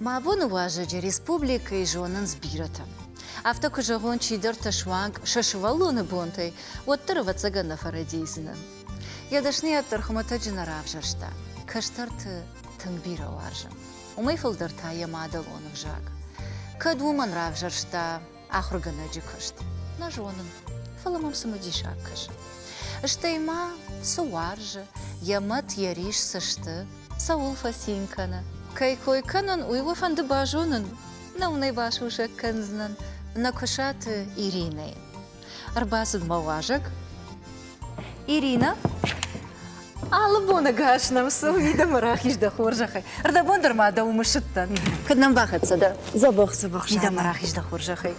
Мӕ абоны уазӕджы республикӕйы зонынц бирӕтӕ. Афтӕ куы зӕгъон, чидӕртӕ суанг сӕ сывӕллоны бонтӕй, уӕддӕр ӕвӕццӕгӕн нӕ фӕрӕдийдзынӕн. Йӕ дӕсныйад дӕр хуымӕтӕджы нӕ равзӕрста. Кӕстӕрты тынг бирӕ уарзы. Уымӕй фылдӕр та йӕ мадӕлон ӕвзаг. Кӕд уымӕн равзӕрста ахуыргӕнӕджы куыст, нӕ зонын, фӕлӕ мӕм цымыдисаг кӕсы. Стӕй ма цы уарзы, йӕ мӕт, йӕ рис цы сты, цӕуыл фӕцин кӕны. Кӕй кой кӕнын, уый уӕ фӕнды базонын? Нӕ уын ӕй басусӕг кӕндзынӕн Нӕкуысаты Иринӕйы. Ӕрбацыд мӕ уазӕг. Ирина, алы бон ӕгас нӕм цы мидӕмӕ рахиз дӕ хорзӕхӕй. Ӕрдӕбон дӕр ма дӕ уымысыдтӕн. Куыд нӕм бахӕццӕ дӕ? Дзӕбӕх, дзӕбӕх. Мидӕмӕ рахиз дӕ хорзӕхӕй.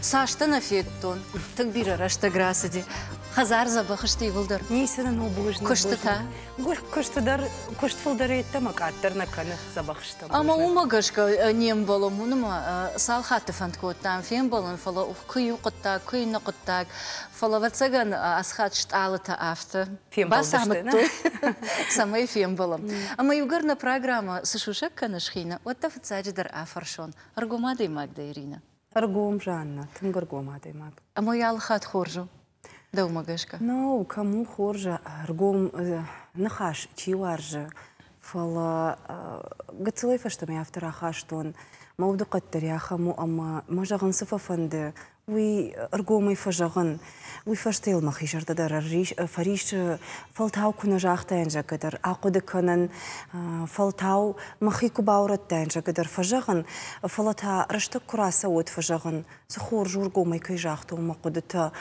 Цастӕ нӕ федтон, тынг бирӕ рӕстӕг рацыди. Хӕдзар дзӕбӕх сты иууылдӕр. Ницы нын у бузныг. Куыстытӕ? Куысты дӕр, куыст фылдӕр йеддӕмӕ къаддӕр нӕ кӕны, дзӕбӕх стӕм. Ӕмӕ уымӕ гӕсгӕ не мбӕлӕм, уымӕ цал хатты фӕнд кодтам фембӕлын, фӕлӕ куы иу хъуыддаг, куы иннӕ хъуыддаг. Фӕлӕ, ӕвӕццӕгӕн, ацы хатт стъалытӕ афтӕ бацамыдтой, цӕмӕй фембӕлӕм. Ӕмӕ иугӕр нӕ программӕ цы сусӕг кӕныс хины, уӕд дӕ фыццаджыдӕр афӕрсон, ӕргом адӕймаг дӕ, Иринӕ? Ӕргом, Жанна, тынг ӕргом адӕймаг. Ӕмӕ алы хатт хорз у, дӕумӕ гӕсгӕ? Нӕу, кӕм у хорз, ӕргом ныхас чи уарзы, фӕлӕ гыццылӕй фӕстӕмӕ афтӕ рахастон, мӕ удыхъӕд дӕр ахӕм у, ӕмӕ мӕ зӕгъын цы фӕфӕнды, уый ӕргомӕй фӕзӕгъын. Уый фӕстӕ йыл мӕхи зӕрдӕ дӕр фӕриссы, фӕлтау куы нӕ загътаин, зӕгъгӕ дӕр ахъуыды кӕнын, фӕлтау мӕхи куы баурӕдтаин, зӕгъгӕ дӕр фӕзӕгъын, фӕлӕ та рӕстӕг куы рацӕуӕд фӕзӕгъын, цы хорз у ӕргомӕй кӕй загътон мӕ хъуыдытӕ,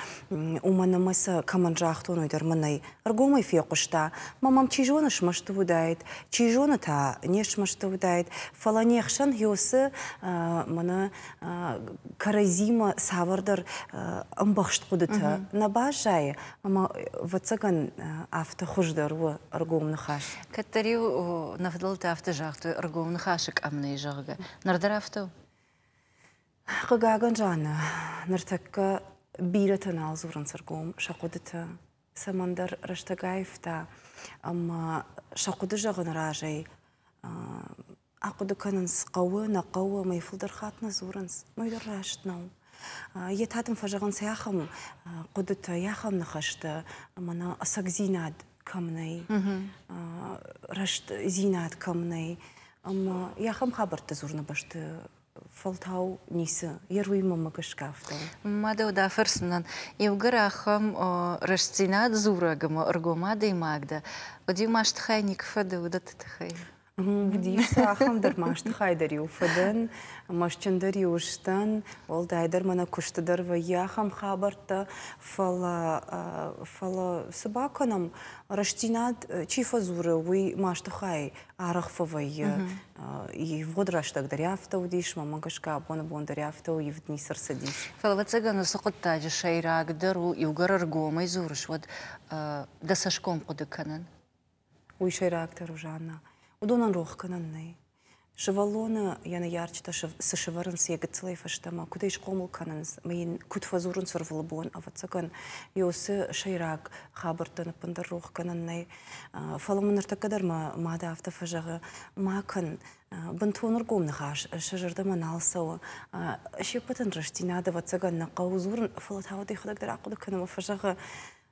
уымӕн ӕмӕ сӕ кӕмӕн загътон, уый дӕр мӕнӕй ӕргомӕй фехъуыста. Мӕ мӕм чи зоны смӕсты уыдаид, чи зоны та не смӕсты уыдаид, фӕлӕ не хсӕн Геосы мӕнӕ кӕрӕдзимӕ цавӕрдӕр ӕмбӕхст хъуыдытӕ нӕ баззайы, ӕмӕ, ӕвӕццӕгӕн, афтӕ хуыздӕр у ӕргом ныхас. Кӕддӕр-иу нӕ фыдӕлтӕ афтӕ загътой, ӕргом ныхасы къӕм нӕй, зӕгъгӕ. Ныр дӕр афтӕ у? Хъыгагӕн, Жаннӕ, ныртӕккӕ бирӕтӕ нал дзурынц ӕргом сӕ хъуыдытӕ. Цӕмӕндӕр рӕстӕг аивта, ӕмӕ сӕ хъуыды зӕгъыны разӕй ахъуыды кӕнынц, хъӕуы, нӕ хъӕуы, ӕмӕ фылдӕр хатт нӕ дзурынц. Уый дӕр раст нӕу. Йе та дын фӕзӕгъынц ахӕм хъуыдытӕ, ахӕм ныхӕстӕ, ӕмӕ нӕ ӕцӕгдзинад кӕм нӕй, рӕстдзинад кӕм нӕй. Ӕмӕ ахӕм хабӕрттӕ дзурыны бӕсты фӕлтау ницы, йе руимӕ гӕсгӕ афтӕ. Ма дӕу дӕ фӕрсынӕн, иугӕр ахӕм рӕстдзинад дзурӕг ӕмӕ ӕргом адӕймаг дӕ, уӕд-иу масты хай никуы фӕдӕ уыдӕтты тыххӕй? Уыдис ахӕм дӕр масты хай дӕр-иу фӕдӕн, мӕстджын дӕр-иу сдӕн, уӕлдайдӕр мӕнӕ куысты дӕр вӕййы ахӕм хабӕрттӕ, фӕлӕ, фӕлӕ цы бакӕнӕм, рӕстдзинад чи фӕдзуры, уый масты хай арӕх фӕвӕййы. Ивгъуыд рӕстӕг дӕр афтӕ уыдис, мӕнмӕ гӕсгӕ абоны бон дӕр афтӕ у, ивд ницы рцыдис. Фӕлӕ, ӕвӕццӕгӕн, уыцы хъуыддаджы сӕйрагдӕр у, иугӕр ӕргомӕй дзурыс, уӕд дӕ цӕсгом хъуыды кӕнын. Уый сӕйрагдӕр у, Жанна. Уыдонӕн рох кӕнӕн нӕй. Сывӕллоны йӕ ныййарджытӕ цы сӕвӕрынц йӕ гыццылӕй фӕстӕмӕ, куыд ӕй схъомыл кӕнынц ӕмӕ йын куыд фӕдзурынц ӕрвылбон, ӕвӕццӕгӕн, йӕ уыцы сӕйраг хабӕрттӕн ӕппындӕр рох кӕнӕн нӕй. Фӕлӕ мын ныртӕккӕ дӕр мӕ мад афтӕ фӕзӕгъы, ма кӕн, бынтон ӕргом ныхас сӕ зӕрдӕмӕ нал цӕуы. Се ппӕтӕн рӕстдзинад, ӕвӕццӕгӕн, нӕ хъӕуы дзурын, фӕлӕ та уӕд йӕхӕдӕг дӕр ахъуыды кӕны ӕмӕ фӕзӕгъы,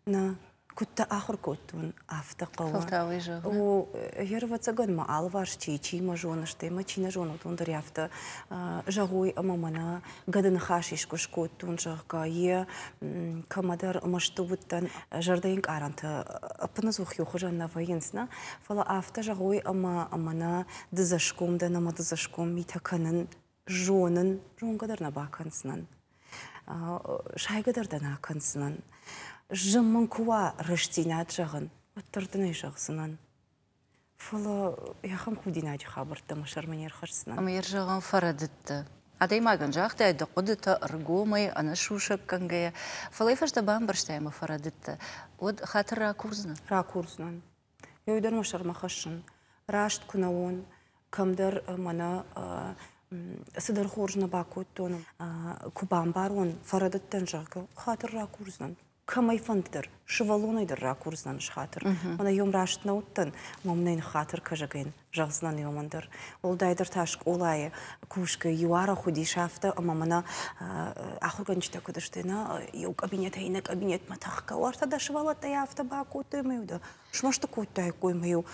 нӕ, куыд дӕ ахуыр кодтон, афтӕ хъӕуы. Фӕлтау уый зӕгъ. О, ӕвӕццӕгӕн мӕ алыварс чи, чи мӕ зоны, стӕй мӕ чи нӕ зоны, уыдон дӕр афтӕ зӕгъой ӕмӕ мӕнӕ гӕды ныхас искуы скодтон, зӕгъгӕ, йе кӕмӕдӕр мӕсты уыдтӕн, зӕрдӕйы ӕнкъарӕнтӕ ӕппынӕдзух иухуызӕн нӕ вӕййынц, нӕ, фӕлӕ афтӕ зӕгъой ӕмӕ мӕнӕ дыдзӕсгом дӕн ӕмӕ дыдзӕсгом митӕ кӕнын зонын, зонгӕ дӕр нӕ бакӕндзынӕн, сайгӕ дӕр дӕ нӕ акӕндзынӕн. Зын мын куы уа рӕстдзинад зӕгъын, уӕддӕр дын ӕй зӕгъдзынӕн. Фӕлӕ ахӕм худинаджы хабӕрттӕ мӕ сӕрмӕ не рхӕсдзынӕн. Ӕмӕ йӕ зӕгъӕм фӕрӕдыдтӕ. Адӕймагӕн загътай дӕ хъуыдытӕ ӕргомӕй, ӕнӕсусӕггӕнгӕйӕ, фӕлӕ йӕ фӕстӕ бамбӕрстай ӕмӕ фӕрӕдыдтӕ, уӕд хатыр ракурдзынӕ? Ракурдзынӕн. Еу дӕр мӕ сӕрмӕ хӕссын. Раст куы нӕ уон, кӕмдӕр мӕнӕ цыдӕр хорз нӕ бакодтон, куы бамбарон, фӕрӕдыдтӕн, зӕгъгӕ, хатыр ракурдзынӕн. Кӕмӕй фӕнды дӕр, сывӕллонӕй дӕр ракурдзынӕн схатыр. Мӕнӕ йом раст нӕ уыдтӕн, мӕм нӕ ныххатыр кӕзӕгӕн, зӕгъдзынӕн йомӕн дӕр. Уӕлдайдӕр та скъолайы кусгӕ иу арӕх уыдис афтӕ, ӕмӕ мӕнӕ ахуыргӕнджытӕ куыд сты, нӕ иу кабинетӕй иннӕ кабинетмӕ тӕхгӕ, уартӕ дӕ сывӕллӕттӕй афтӕ бакодтой ӕмӕ-иу дӕ смӕсты кодтаиккой ӕмӕ-иу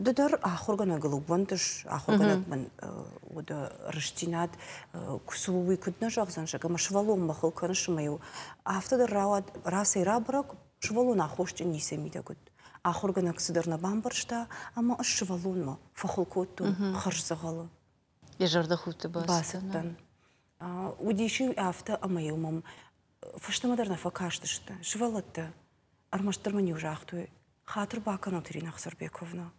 ды дӕр ахуыргӕнӕгыл ӕууӕндыс, ахуыргӕнӕг мын уыд рыстдзинад, цы у, уый куыд нӕ зӕгъдзӕн, зӕгъ, ӕмӕ сывӕллонмӕ хыл кӕныс ӕмӕ-иу афтӕ дӕр рауад, рацӕй рабӕрӕг, сывӕллон аххосджын ницӕй мидӕг уыд. Ахуыргӕнӕг цыдӕр нӕ бамбӕрста ӕмӕ ӕз сывӕллонмӕ фӕхыл кодтон хӕрздзӕгъӕлы. Йӕ зӕрдӕхудты бацыдтӕн. Уыдис-иу афтӕ, ӕмӕ-иу мӕм фӕстӕмӕ дӕр нӕ фӕкастысты сывӕллӕттӕ. Ӕрмӕстдӕр мын-иу загътой, хатыр бакӕнут, Ирина Ӕхсарбековна.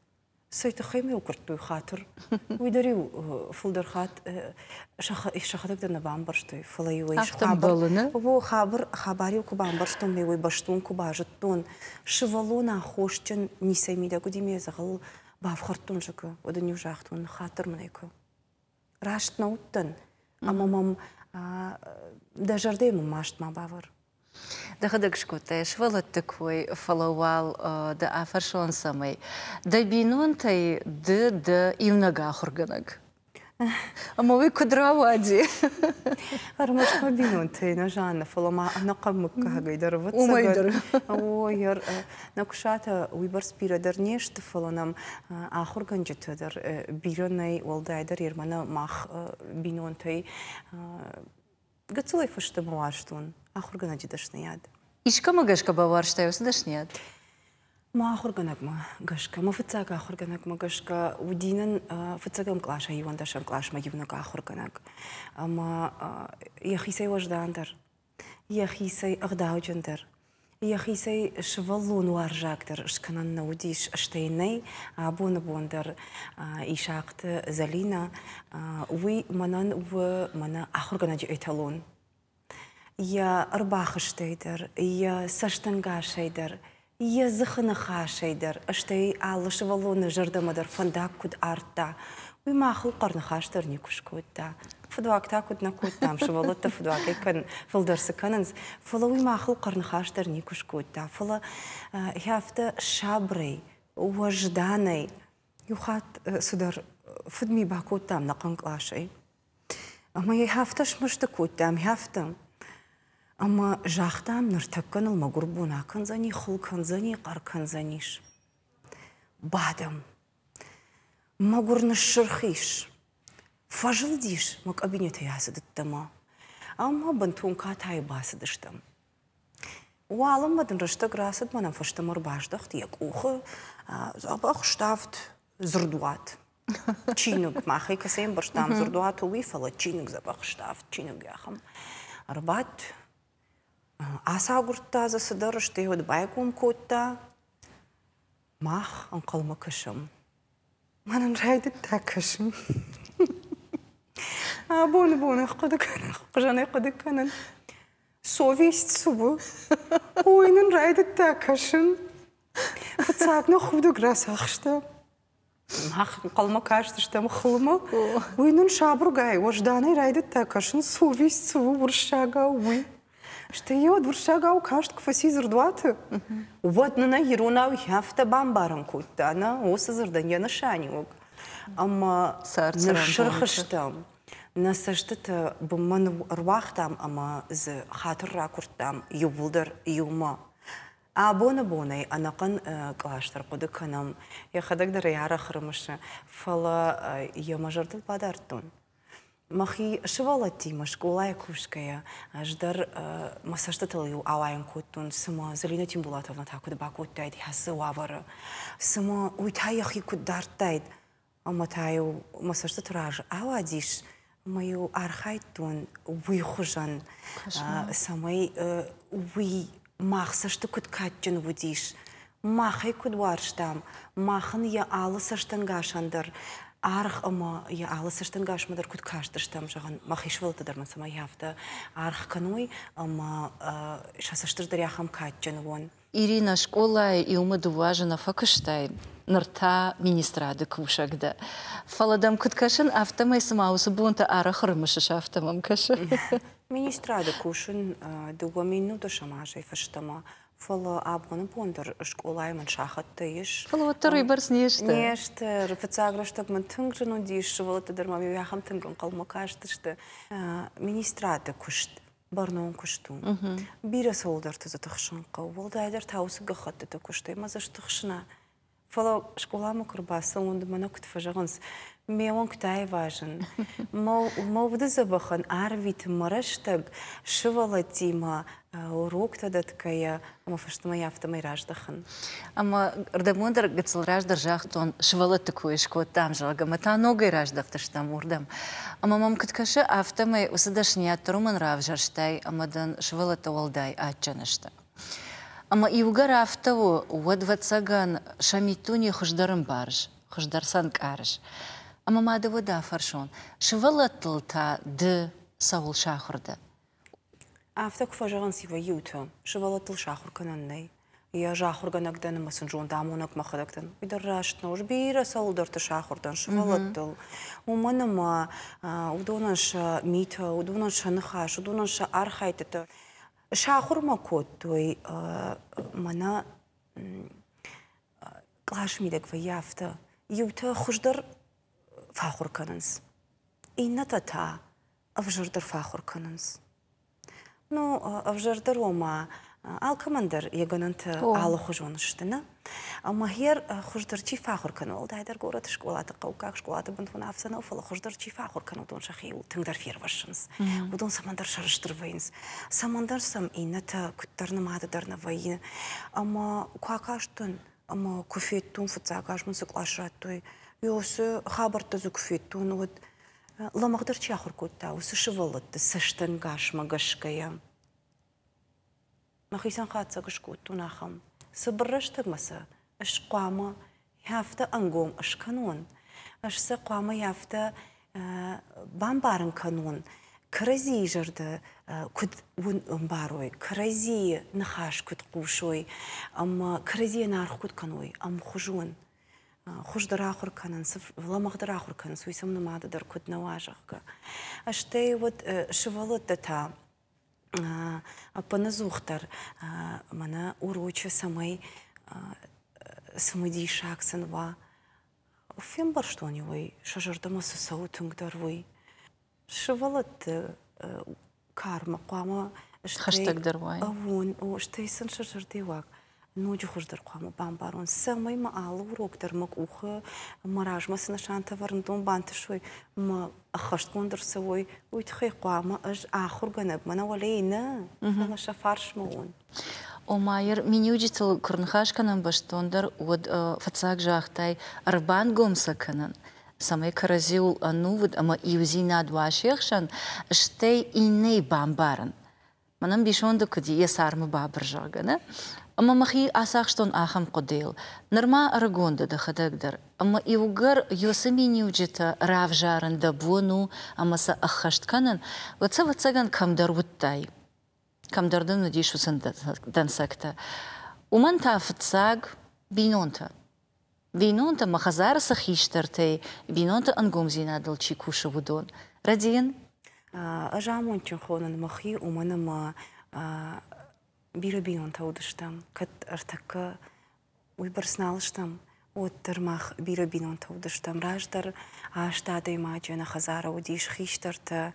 Цӕй тыххӕй мӕ куырдтой хатыр? Уый дӕр-иу фылдӕр хатт сӕхӕдӕг дӕр нӕ бамбӕрстой, фӕлӕ-иу ӕй хабар, хабар-иу куы бамбӕрстон, ме уый бӕстон куы базыдтон, сывӕллон аххосджын ницӕй мидӕг уыди, ме дзӕгъӕл бафхӕрдтон, зӕгъгӕ, уӕд ын-иу загътон, хатыр мын ӕй куы. Раст нӕ уыдтӕн, ӕмӕ мӕм дӕ зӕрдӕйы мын маст ма бавӕр. Дӕхӕдӕг скодтай сывӕллӕтты кой, фӕлӕ уал дӕ афӕрсон цӕмӕй. Дӕ бинонтӕй ды дӕ иунӕг ахуыргӕнӕг. Ӕмӕ уый куыд рауади? Ӕрмӕст мӕ бинонтӕй нӕ, Жанна, фӕлӕ ма ӕнӕхъӕн мыггагӕй дӕр, ӕвӕццӕгӕн. Уымӕй дӕр. Ой, нӕ куысатӕ уыйбӕрц бирӕ дӕр не сты, фӕлӕ нӕм ахуыргӕнджытӕ дӕр бирӕ нӕй, уӕлдайдӕр Ерманы мах бинонтӕй Гыццылӕй фӕстӕмӕ уарзтон ахуыргӕнӕджы дӕсныйад. Искӕмӕ гӕсгӕ бауарзтай уыцы дӕсныйад? Мӕ ахуыргӕнӕгмӕ гӕсгӕ, мӕ фыццаг ахуыргӕнӕгмӕ гӕсгӕ уыди нын фыццӕгӕм къласӕй иуӕндӕсӕм къласмӕ иунӕг ахуыргӕнӕг. Ӕмӕ йӕхицӕй уӕздандӕр, йӕхицӕй ӕгъдауджындӕр, Йӕхицӕй сывӕллонуарзагдӕр скӕнӕн нӕ уыдис, стӕй нӕй абоны бон дӕр Исахъты Зӕлинӕ. Уый мӕнӕн у мӕнӕ ахуыргӕнӕджы эталон. Йӕ ӕрбахызтӕй дӕр, йӕ цӕстӕнгасӕй дӕр, йӕ дзыхы ныхасӕй дӕр, стӕй алы сывӕллоны зӕрдӕмӕ дӕр фӕндаг куыд ардта, уый махыл хъӕрныхас дӕр никуы скодта. Фыдуаг та куыд нӕ кодтам, сывӕллӕттӕ фыдуагӕй фылдӕр цы кӕнынц, фӕлӕ уый махыл хъӕрныхас дӕр никуы скодта. Фӕлӕ афтӕ сабырӕй, уӕзданӕй иу хатт цыдӕр фыдми бакодтам нӕ хъӕн къласӕй. Ӕмӕ йӕ афтӕ смӕсты кодтам, афтӕ. Ӕмӕ загътам, ныртӕккӕ ныл мӕгуыр бон акӕндзӕни, хыл кӕндзӕни, хъӕр кӕндзӕнис. Бадӕм. Мӕгуыр ныссырх ис. Фӕзылдис мӕ кабинетӕй ацыд ӕддӕмӕ. Ӕмӕ бынтон катайы бацыдыстӕм. Уалынмӕ дын рӕстӕг рацыд, мӕнӕн фӕстӕмӕ ӕрбаздӕхт йӕ къухы дзӕбӕх ставд дзырдуат. Чиныг, махӕй кӕцӕй ӕмбӕрстам дзырдуат уый, фӕлӕ чиныг дзӕбӕх ставд, чиныг ахӕм. Ӕрбадт, ацагуырдта дзы цыдӕр, стӕй уӕд байгом кодта. Мах ӕнхъӕлмӕ кӕсӕм. Мӕнӕн райдыдта кӕсын. Абоны боны хъуыды кӕнын, хъуызӕнӕй хъуыды кӕнын. Совесть цы у, уый нын райдыдта кӕсын. Фыццаг нӕ худӕг рацахста. Мах ӕнхъӕлмӕ кастыстӕм хылмӕ. Уый нын сабыргай, уӕзданӕй райдыдта кӕсын, совесть цы у уырыссагау, уый. Стӕй йӕ уӕд уырыссагау каст куы фӕци дзырдуаты, уӕд нын ӕй иронау афтӕ бамбарын кодта, нӕ, уыцы дзырдӕн йӕ нысаниуӕг. Ӕмӕ ныссырх стӕм, нӕ цӕстытӕ бынмӕ ӕруагътам ӕмӕ дзы хатыр ракуырдтам иууылдӕр иумӕ. Абоны бонӕй ӕнӕхъӕн кълас дӕр хъуыды кӕнӕм, йӕхӕдӕг дӕр ӕй арӕх ӕрымысы, фӕлӕ йӕ мӕ зӕрдыл бадардтон. Мӕхи сывӕллӕттимӕ скъолайы кусгӕйӕ, ӕз дӕр мӕ цӕстытыл-иу ауайын кодтон, цыма Зӕлинӕ Тимбулатовна та куыд бакодтаид ацы уавӕры, цыма уый та йӕхи куыд дардтаид. Ӕмӕ та-иу мӕ цӕстыты раз ауадис, ӕмӕ-иу архайдтон уый хуызӕн, цӕмӕй уый мах цӕсты куыд кадджын уыдис, мах ӕй куыд уарзтам, мах ын йӕ алы цӕстӕнгасӕн дӕр аргъ ӕмӕ йӕ алы цӕстӕнгасмӕ дӕр куыд кастыстӕм, зӕгъын, мӕхи сывӕллӕттӕ дӕр мын цӕмӕй афтӕ аргъ кӕной ӕмӕ сӕ цӕсты дӕр ахӕм кадджын уон. Ирина, скъолайы иумӕ дыууӕ азы нӕ фӕкуыстай, ныр та министрады кусӕг дӕ. Фӕлӕ дӕм куыд кӕсын, афтӕмӕй цыма уыцы бонтӕ арӕх ӕрымысыс, афтӕ мӕм кӕсы. Министрады кусын 2 010 азӕй фӕстӕмӕ, фӕлӕ абоны бон дӕр скъолайы мын сахӕттӕ ис. Фӕлӕ уӕддӕр уыйбӕрц не сты. Не сты. Фыццаг рӕстӕг мын тынг зын уыдис, сывӕллӕттӕ дӕр мӕм ахӕм тынг ӕнхъӕлмӕ кастысты. Министрады куыст бӕрнон куыст у. Бирӕ цӕуылдӕрты дзы тыхсын хъӕуы, уӕлдайдӕр та уыцы гӕххӕттыты куыстӕй ӕмӕ дзы стыхсына. Фӕлӕ скъоламӕ куы рбацӕуон, мӕнӕ куыд фӕзӕгъынц, ме уӕнгтӕ айвазын, мӕ уды дзӕбӕхӕн арвитын мӕ рӕстӕг сывӕллӕттимӕ уроктӕ дӕтгӕйӕ ӕмӕ фӕстӕмӕ афтӕмӕй раздӕхын. Ӕмӕ рдӕбон дӕр гыццыл раздӕр загътон, сывӕллӕтты кой скодтам, зӕгъгӕ, ӕмӕ та ногӕй раздӕхтыстӕм уырдӕм. Ӕмӕ мӕм куыд кӕсы, афтӕмӕй уыцы дӕсныйад дӕр уымӕн равзӕрстай, ӕмӕ дын сывӕллӕттӕ уӕлдай адджын сты. Ӕмӕ иугӕр афтӕ у, уӕд, ӕвӕццӕгӕн, сӕ миддуне хуыздӕр ӕмбарыс, хуыздӕр сӕ ӕнкъарыс. Ӕмӕ ма дӕ уӕд афӕрсон, сывӕллӕттыл та ды цӕуыл сахуыр дӕ? Афтӕ куы фӕзӕгъынц иуӕй-иутӕ, сывӕллӕттыл сахуыр кӕнӕн нӕй. Ӕз ахуыргӕнӕг дӕн ӕмӕ сын зондамонӕг мӕхӕдӕг дӕн. Уый дӕр раст нӕу. Ӕз бирӕ цӕуылдӕрты сахуыр дӕн сывӕллӕттыл. Уымӕн ӕмӕ уыдонӕн сӕ митӕ, уыдонӕн сӕ ныхас, уыдонӕн сӕ архӕйдтытӕ Сахуыр мӕ кодтой, мӕнӕ къласы мидӕг вӕййы афтӕ. Иутӕ хуыздӕр фӕахуыр кӕнынц, иннӕтӕ та ӕвзӕрдӕр фӕахуыр кӕнынц. Ну, ӕвзӕрдӕр ома алкӕмӕн дӕр йӕ гӕнӕнтӕ алыхуызон сты, нӕ? Ӕмӕ гъер хуыздӕр чи фӕахуыр кӕны, уӕлдайдӕр горӕты скъолаты, хъӕуккаг скъолаты бынтон афтӕ нӕу, фӕлӕ хуыздӕр чи фӕахуыр кӕны, уыдон сӕхиуыл тынгдӕр фервӕссынц. Уыдон цӕмӕндӕр сӕрыстыр вӕййынц, цӕмӕндӕр сӕм иннӕтӕ куыддӕр нымады дӕр нӕ вӕййы. Ӕмӕ куы акастӕн ӕмӕ куы федтон, фыццаг аз мын цы кълас радтой, уыцы хабӕрттӕ дзы куы федтон, уӕд лӕмӕгъдӕр чи ахуыр кодта, уыцы сывӕллӕтты цӕстӕнгасмӕ гӕсгӕйӕ Мӕхицӕн хатдзӕг скодтон ахӕм: цыбыр рӕстӕгмӕ сӕ ӕз хъуамӕ афтӕ ӕнгом скӕнон, ӕз сӕ хъуамӕ афтӕ бамбарын кӕнон, кӕрӕдзийы зӕрдӕ куыд ӕмбарой, кӕрӕдзийы ныхас куыд хъусой ӕмӕ кӕрӕдзийӕн аргъ куыд кӕной ӕмхуызон. Хуыздӕр ахуыр кӕнын, лӕмӕгъдӕр ахуыр кӕнынц, уый сӕм нымады дӕр куыд нӕ уа, зӕгъгӕ. Стӕй уӕд сывӕллӕттӕ та ӕппынӕдзухдӕр мӕнӕ урочы цӕмӕй цымыдисаг сын уа, фембӕрстон-иу ӕй, сӕ зӕрдӕмӕ цы цӕуы тынгдӕр, уый. Сывӕллӕтты кармӕ хъуамӕ хӕстӕгдӕр уай. Стӕй сын сӕ зӕрдӕйы уаг ноджы хуыздӕр хъуамӕ бамбарон, цӕмӕй мӕ алы урок дӕр мӕ къухы мӕ размӕ цы нысантӕ ӕвӕрын бантысой, мӕ ӕххӕстгонд ӕрцӕуой, уый тыххӕй хъуамӕ ӕз ахуыргӕнӕг мӕнӕ уӕлейы нӕ, фӕлӕ сӕ фарсмӕ уон. Ома, миниуджытыл куы рныхас кӕнӕм бӕстондӕр, уӕд фыццаг загътай ӕрбангом сӕ кӕнын, цӕмӕй кӕрӕдзиуыл ӕнувыд ӕмӕ иудзинад уа се хсӕн, стӕй иннӕйы бамбарын. Мӕн ӕмбисонды куыд и, йӕ цармы бабыр, зӕгъгӕ, нӕ? Ӕмӕ мӕхи ацахстон ахӕм хъуыдыйыл. Нырма ӕрыгон дӕ дӕхӕдӕг дӕр. Ӕмӕ иугӕр уыцы миниуджытӕ равзарын дӕ бон у ӕмӕ сӕ ӕххӕст кӕнын, уӕд сӕ, ӕвӕццӕгӕн, кӕмдӕр уыдтай. Кӕмдӕр дын уыдис уыцы дӕнцӕгтӕ. Уымӕн та фыццаг бинонтӕ. Бинонтӕ мӕ хӕдзары цы хистӕртӕй, бинонты ӕнгомдзинадыл чи кусы, уыдон. Рӕдийын? Ӕз амондджын хонын мӕхи, уымӕн ӕмӕ бирӕ бинонтӕ уыдыстӕм. Кӕд ӕртӕккӕ уыйбӕрц нал стӕм, уӕддӕр мах бирӕ бинонтӕ уыдыстӕм. Раздӕр аст адӕймаджы нӕ хӕдзары уыдис хистӕртӕ,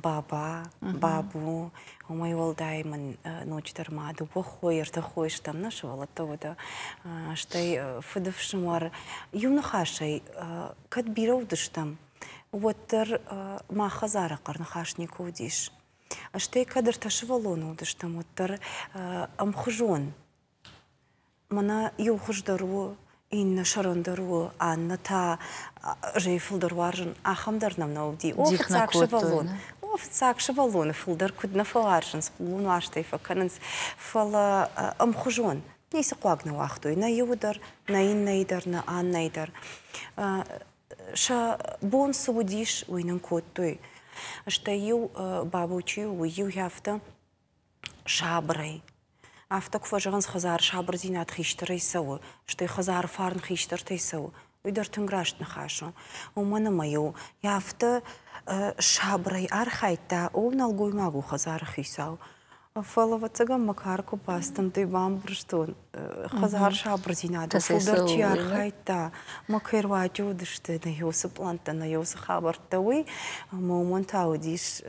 баба, бабу, Уымӕй уӕлдай мын ноджыдӕр ма дыууӕ хойы, ӕртӕ хойы стӕм нӕ сывӕллӕттӕ уӕдӕ. Стӕй фыдыфсымӕр иу ныхасӕй кӕд бирӕ уыдыстӕм, уӕддӕр мах хӕдзары хъӕр ныхас никуы уыдис. Стӕй кӕд ӕртӕ сывӕллоны уыдыстӕм, уӕддӕр ӕмхуызон. Мӕнӕ иу хуыздӕр у, иннӕ сӕрӕндӕр у, аннӕ та зӕй фылдӕр уарзын, ахӕм дӕр нӕм нӕ уыди. О, фыццаг сывӕллон. О, фыццаг сывӕллоны фылдӕр куыд нӕ фӕуарзынц, хъулон уарзтӕй фӕкӕнынц, фӕлӕ ӕмхуызон ницы хъуаг нӕ уагътой, нӕ иуы дӕр, нӕ иннӕйы дӕр, нӕ аннӕйы дӕр. Сӕ бон цы уыдис, уый нын кодтой. Стӕй-иу Бабу чи у, уый-иу афтӕ сабырӕй. Афтӕ куы фӕзӕгъынц, хӕдзары сабырдзинад хистӕрӕй цӕуы, стӕй хӕдзары фарн хистӕртӕй цӕуы. Уый дӕр тынг раст ныхас у. Уымӕн ӕмӕ-иу афтӕ сабырӕй архайдта, о, нӕлгоймаг у хӕдзары хицау. Фӕлӕ, ӕвӕццӕгӕн, мӕ кар куы бацыдтӕн, бамбӕрстон, хӕдзар сабырдзинады фылдӕр чи архайдта, мӕ кӕй руаджы уыдысты нӕ уыцы пълӕнттӕ, нӕ уыцы хабӕрттӕ, уый. Ӕмӕ уымӕн та уыдис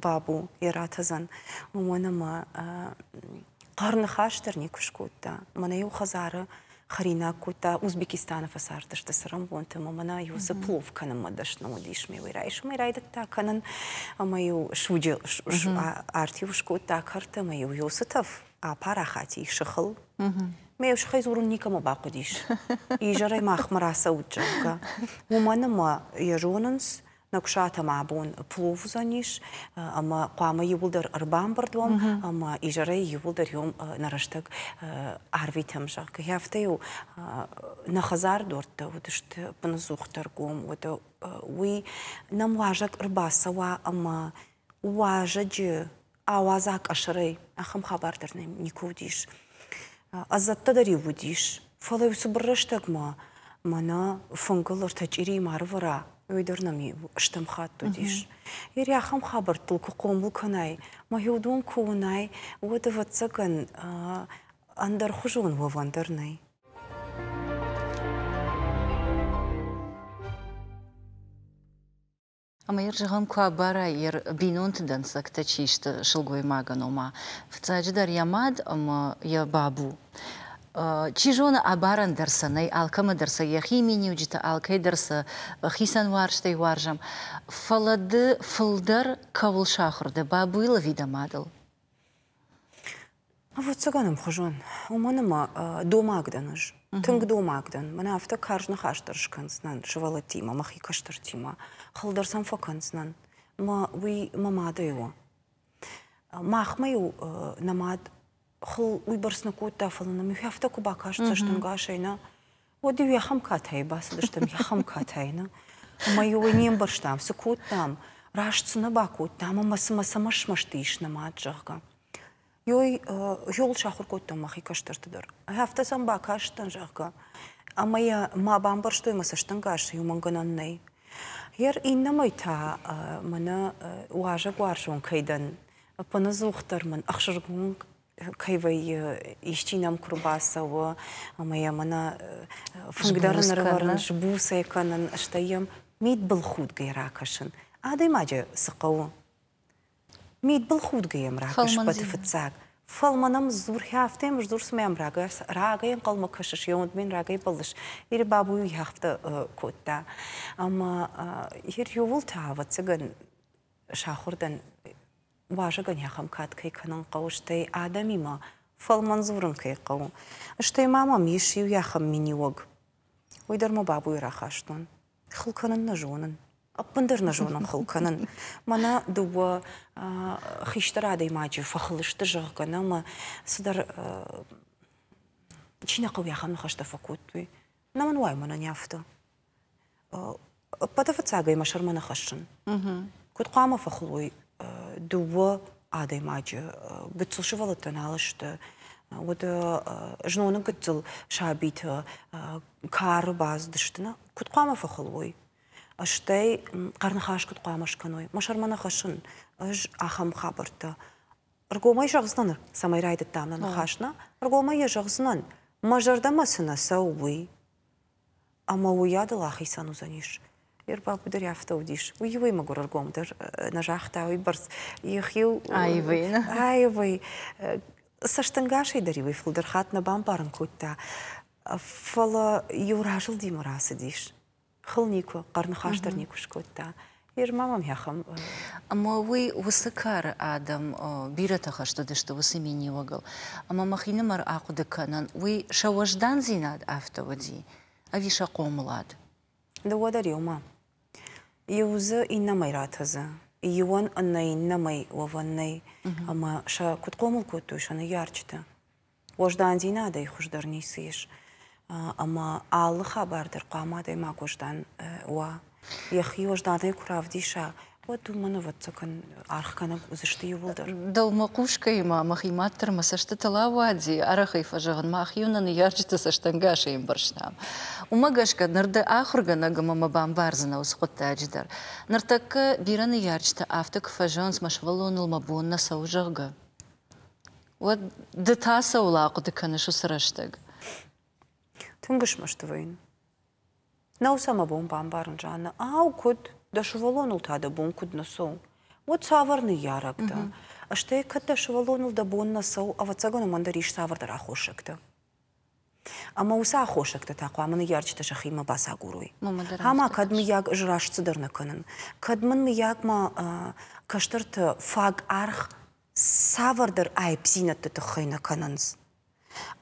Бабу йӕ ратӕдзӕн. Уымӕн ӕмӕ хъӕр ныхас дӕр никуы скодта. Мӕнӕ-иу хӕдзары хӕринаг кодта. Узбекистаны фӕцардысты цӕрӕнбонты ӕмӕ мӕнӕ иу дзы плов кӕнынмӕ дӕсны уыдис. Ме уый райсомӕй райдыдта кӕнын ӕмӕ-иу суджы арт-иу скодта кӕрты ӕмӕ-иу уыцы тӕф апарахати сыхыл. Ме сыхӕй дзурын никӕмӕ бахъуыдис. Изӕрӕй махмӕ рацӕут, зӕгъгӕ. Уымӕн ӕмӕ йӕ зонынц, Ногсатӕм абон плов уыдзӕнис ӕмӕ хъуамӕ иууылдӕр ӕрбамбырд уӕм ӕмӕ изӕрӕй иууылдӕр иум нӕ рӕстӕг арвитӕм, зӕгъгӕ. Афтӕ-иу нӕ хӕдзары дуӕрттӕ уыдысты быныдзухдӕр гом, уӕдӕ уый нӕм уазӕг ӕрбацӕуа ӕмӕ уазӕджы ауадза къӕсӕрӕй, ахӕм хабар дӕр нӕм никуы уыдис. Ӕдзӕттӕ дӕр-иу уыдис, фӕлӕ-иу цыбыр рӕстӕгмӕ мӕнӕ фынгыл ӕртӕ чъирийы ма рывӕра, уый дӕр нӕм-иу стӕм хатт уыдис. Ери ахӕм хабӕрттыл куы хъомыл кӕнай, мӕ уыдон куы уынай, уӕд, ӕвӕццӕгӕн, ӕндӕрхуызон уӕвӕн дӕр нӕй. Ӕмӕ йӕ зӕгъӕм, куы абарай йӕ бинонты дӕнцӕгтӕ чи сты сылгоймагӕн, ома, фыццаджыдӕр йӕ мад ӕмӕ йӕ бабу. Чи зоны, абарӕн дӕр сӕ нӕй, алкӕмӕ дӕр сӕ йӕхи миниуджытӕ, алкӕй дӕр сӕ хицӕн уарзтӕй уарзӕм. Фӕлӕ ды фылдӕр кӕуыл сахуыр дӕ, бабуйыл ӕви дӕ мадыл? Ӕвӕццӕгӕн ӕмхуызон. Уымӕн ӕмӕ домаг дӕн ӕз. Тынг домаг дӕн. Мӕнӕ афтӕ карз ныхас дӕр скӕндзынӕн сывӕллӕттимӕ, мӕхи кӕстӕртимӕ. Хыл дӕр сӕм фӕкӕндзынӕн. Мӕ уый мӕ мадӕй у. Махмӕ-иу нӕ мад хыл уыйбӕрц нӕ кодта, фӕлӕ нӕм иу афтӕ куы бакаст цӕстӕнгасӕй, нӕ, уӕд-иу ахӕм катайы бацыдыстӕм, ахӕм катайы, нӕ. Ӕмӕ-иу ӕй не мбӕрстам, цы кодтам, раст цы нӕ бакодтам ӕмӕ цымӕ цӕмӕ смӕсты ис нӕ мад, зӕгъгӕ. Ёй, ёл сахуыр кодтон мӕхи кӕстӕрты дӕр. Афтӕ сӕм бакастӕн, зӕгъгӕ, ӕмӕ йӕ ма бамбӕрстой мӕ цӕстӕнгас, уымӕн гӕнӕн нӕй. Ер иннӕмӕй та мӕнӕ уазӕгуарзон кӕй дӕн, ӕппынӕдзухдӕр мын ӕхсызгон кӕй вӕййы, исчи нӕм куы рбацӕуы, ӕмӕ йӕ мӕнӕ фынг дӕр ӕрӕвӕрын, сбуц ӕй кӕнын, стӕй йӕм мидбылхудгӕ ракӕсын. Адӕймаджы цы хъӕуы? Мидбылхудгӕ йӕм ракӕс пӕты фыццаг. Фӕлмӕн ӕм дзур, афтӕ йӕм сдзур, цыма йӕм рагӕй ӕнхъӕлмӕ кӕсыс, йӕ уындмӕ йын рагӕй бӕллыс. Ир бабу афтӕ кодта. Ӕмӕ ир иууыл та, ӕвӕццӕгӕн, сахуыр дӕн уазӕгӕн ахӕм кад кӕй кӕнын хъӕуы, стӕй адӕмимӕ фӕлмӕн дзурын кӕй хъӕуы. Стӕй ма мӕм ис иу ахӕм миниуӕг. Уый дӕр мӕ бабуйы рахастон. Хыл кӕнын нӕ зонын. Ӕппындӕр нӕ зонын хыл кӕнын. Мӕнӕ дыууӕ хистӕр адӕймаджы фӕхыл сты, зӕгъгӕ, нӕ ӕмӕ цыдӕр чи нӕ хъӕуы, ахӕм ныхӕстӕ фӕкодтой. Нӕ мын уай мӕнӕн афтӕ. Ӕппӕты фыццагӕй мӕ сӕрмӕ нӕ хӕссын. Куыд хъуамӕ фӕхыл уой дыууӕ адӕймаджы, гыццыл сывӕллӕттӕ нал сты, уӕд зноны гыццыл сабитӕ кары бацыдысты, нӕ? Куыд хъуамӕ фӕхыл уой? Стӕй хъӕрныхас куыд хъуамӕ скӕной? Мӕ сӕрмӕ нӕ хӕссын ӕз ахӕм хабӕрттӕ. Ӕргомӕй зӕгъдзынӕн, цӕмӕй райдыдтам нӕ ныхас, нӕ? Ӕргомӕй йӕ зӕгъдзынӕн, мӕ зӕрдӕмӕ цы нӕ цӕуы, уый. Ӕмӕ уыйадыл ахицӕн уыдзӕнис. Йе рбабу дӕр афтӕ уыдис. Уый иуӕй мӕгуыр ӕргом дӕр нӕ загъта, уыйбӕрц йӕхиу аивӕй. Аивӕй. Цӕстӕнгасӕй дӕр иуӕй фылдӕр хатт нӕ бамбарын кодта. Фӕлӕ иу разылдимӕ рацыдис. Хыл никуы, хъӕрныхас дӕр никуы скодта. Ир ма мӕм ахӕм. Ӕмӕ уый уыцы кары адӕм бирӕтӕ хӕст уыдысты уыцы миниуӕгыл. Ӕмӕ мӕхинымӕр ахъуыды кӕнын, уый сӕ уӕздандзинад афтӕ уыди, ӕви сӕ хъомылад? Дыууӕ дӕр иумӕ. Иу дзы иннӕмӕй ратӕдзы, иуӕн ӕнӕ иннӕмӕй уӕвӕн нӕй. Ӕмӕ сӕ куыд хъомыл кодтой сӕ ныййарджытӕ? Уӕздандзинадӕй хуыздӕр ницы ис. Ӕмӕ алы хабар дӕр хъуамӕ адӕймаг уӕздан уа. Йӕхи уӕзданӕй куы равдиса, Уӕд уымӕн, ӕвӕццӕгӕн, аргъ кӕнӕг уыдзысты иууылдӕр. Дӕумӕ хъусгӕйӕ ма мӕхи мад дӕр мӕ цӕстытыл ауади, арӕхӕй фӕзӕгъын, мах-иу нӕ ныййарджыты цӕстӕнгасӕй ӕмбӕрстам. Уымӕ гӕсгӕ ныр дӕ ахуыргӕнӕг ӕмӕ мӕ бамбардзынӕ уыцы хъуыддаджы дӕр. Ныртӕккӕ бирӕ ныййарджытӕ афтӕ куы фӕзӕгъынц, мӕ сывӕллоныл мӕ бон нӕ цӕуы, зӕгъгӕ, уӕд ды та цӕуыл ахъуыды кӕныс уыцы рӕстӕг? Тынг смӕсты вӕййын. Нӕу сӕ мӕ бон бамбарын, Жанна. Ау, куыд? Дӕ сывӕллоныл та дӕ бон куыд нӕ цӕуы? Уӕд цавӕр ныййарӕг дӕ? Стӕй кӕд дӕ сывӕллоныл дӕ бон нӕ цӕуы, ӕвӕццӕгӕн, уымӕн дӕр ис цавӕрдӕр аххосӕгтӕ. Ӕмӕ уыцы аххосӕгтӕ та хъуамӕ ныййарджытӕ сӕхимӕ бацагурой. Ӕмӕ кӕд, мыййаг, ӕз раст цыдӕр нӕ кӕнын, кӕд мын, мыййаг, мӕ кӕстӕрты фаг аргъ цавӕрдӕр аипдзинӕдты тыххӕй нӕ кӕнынц.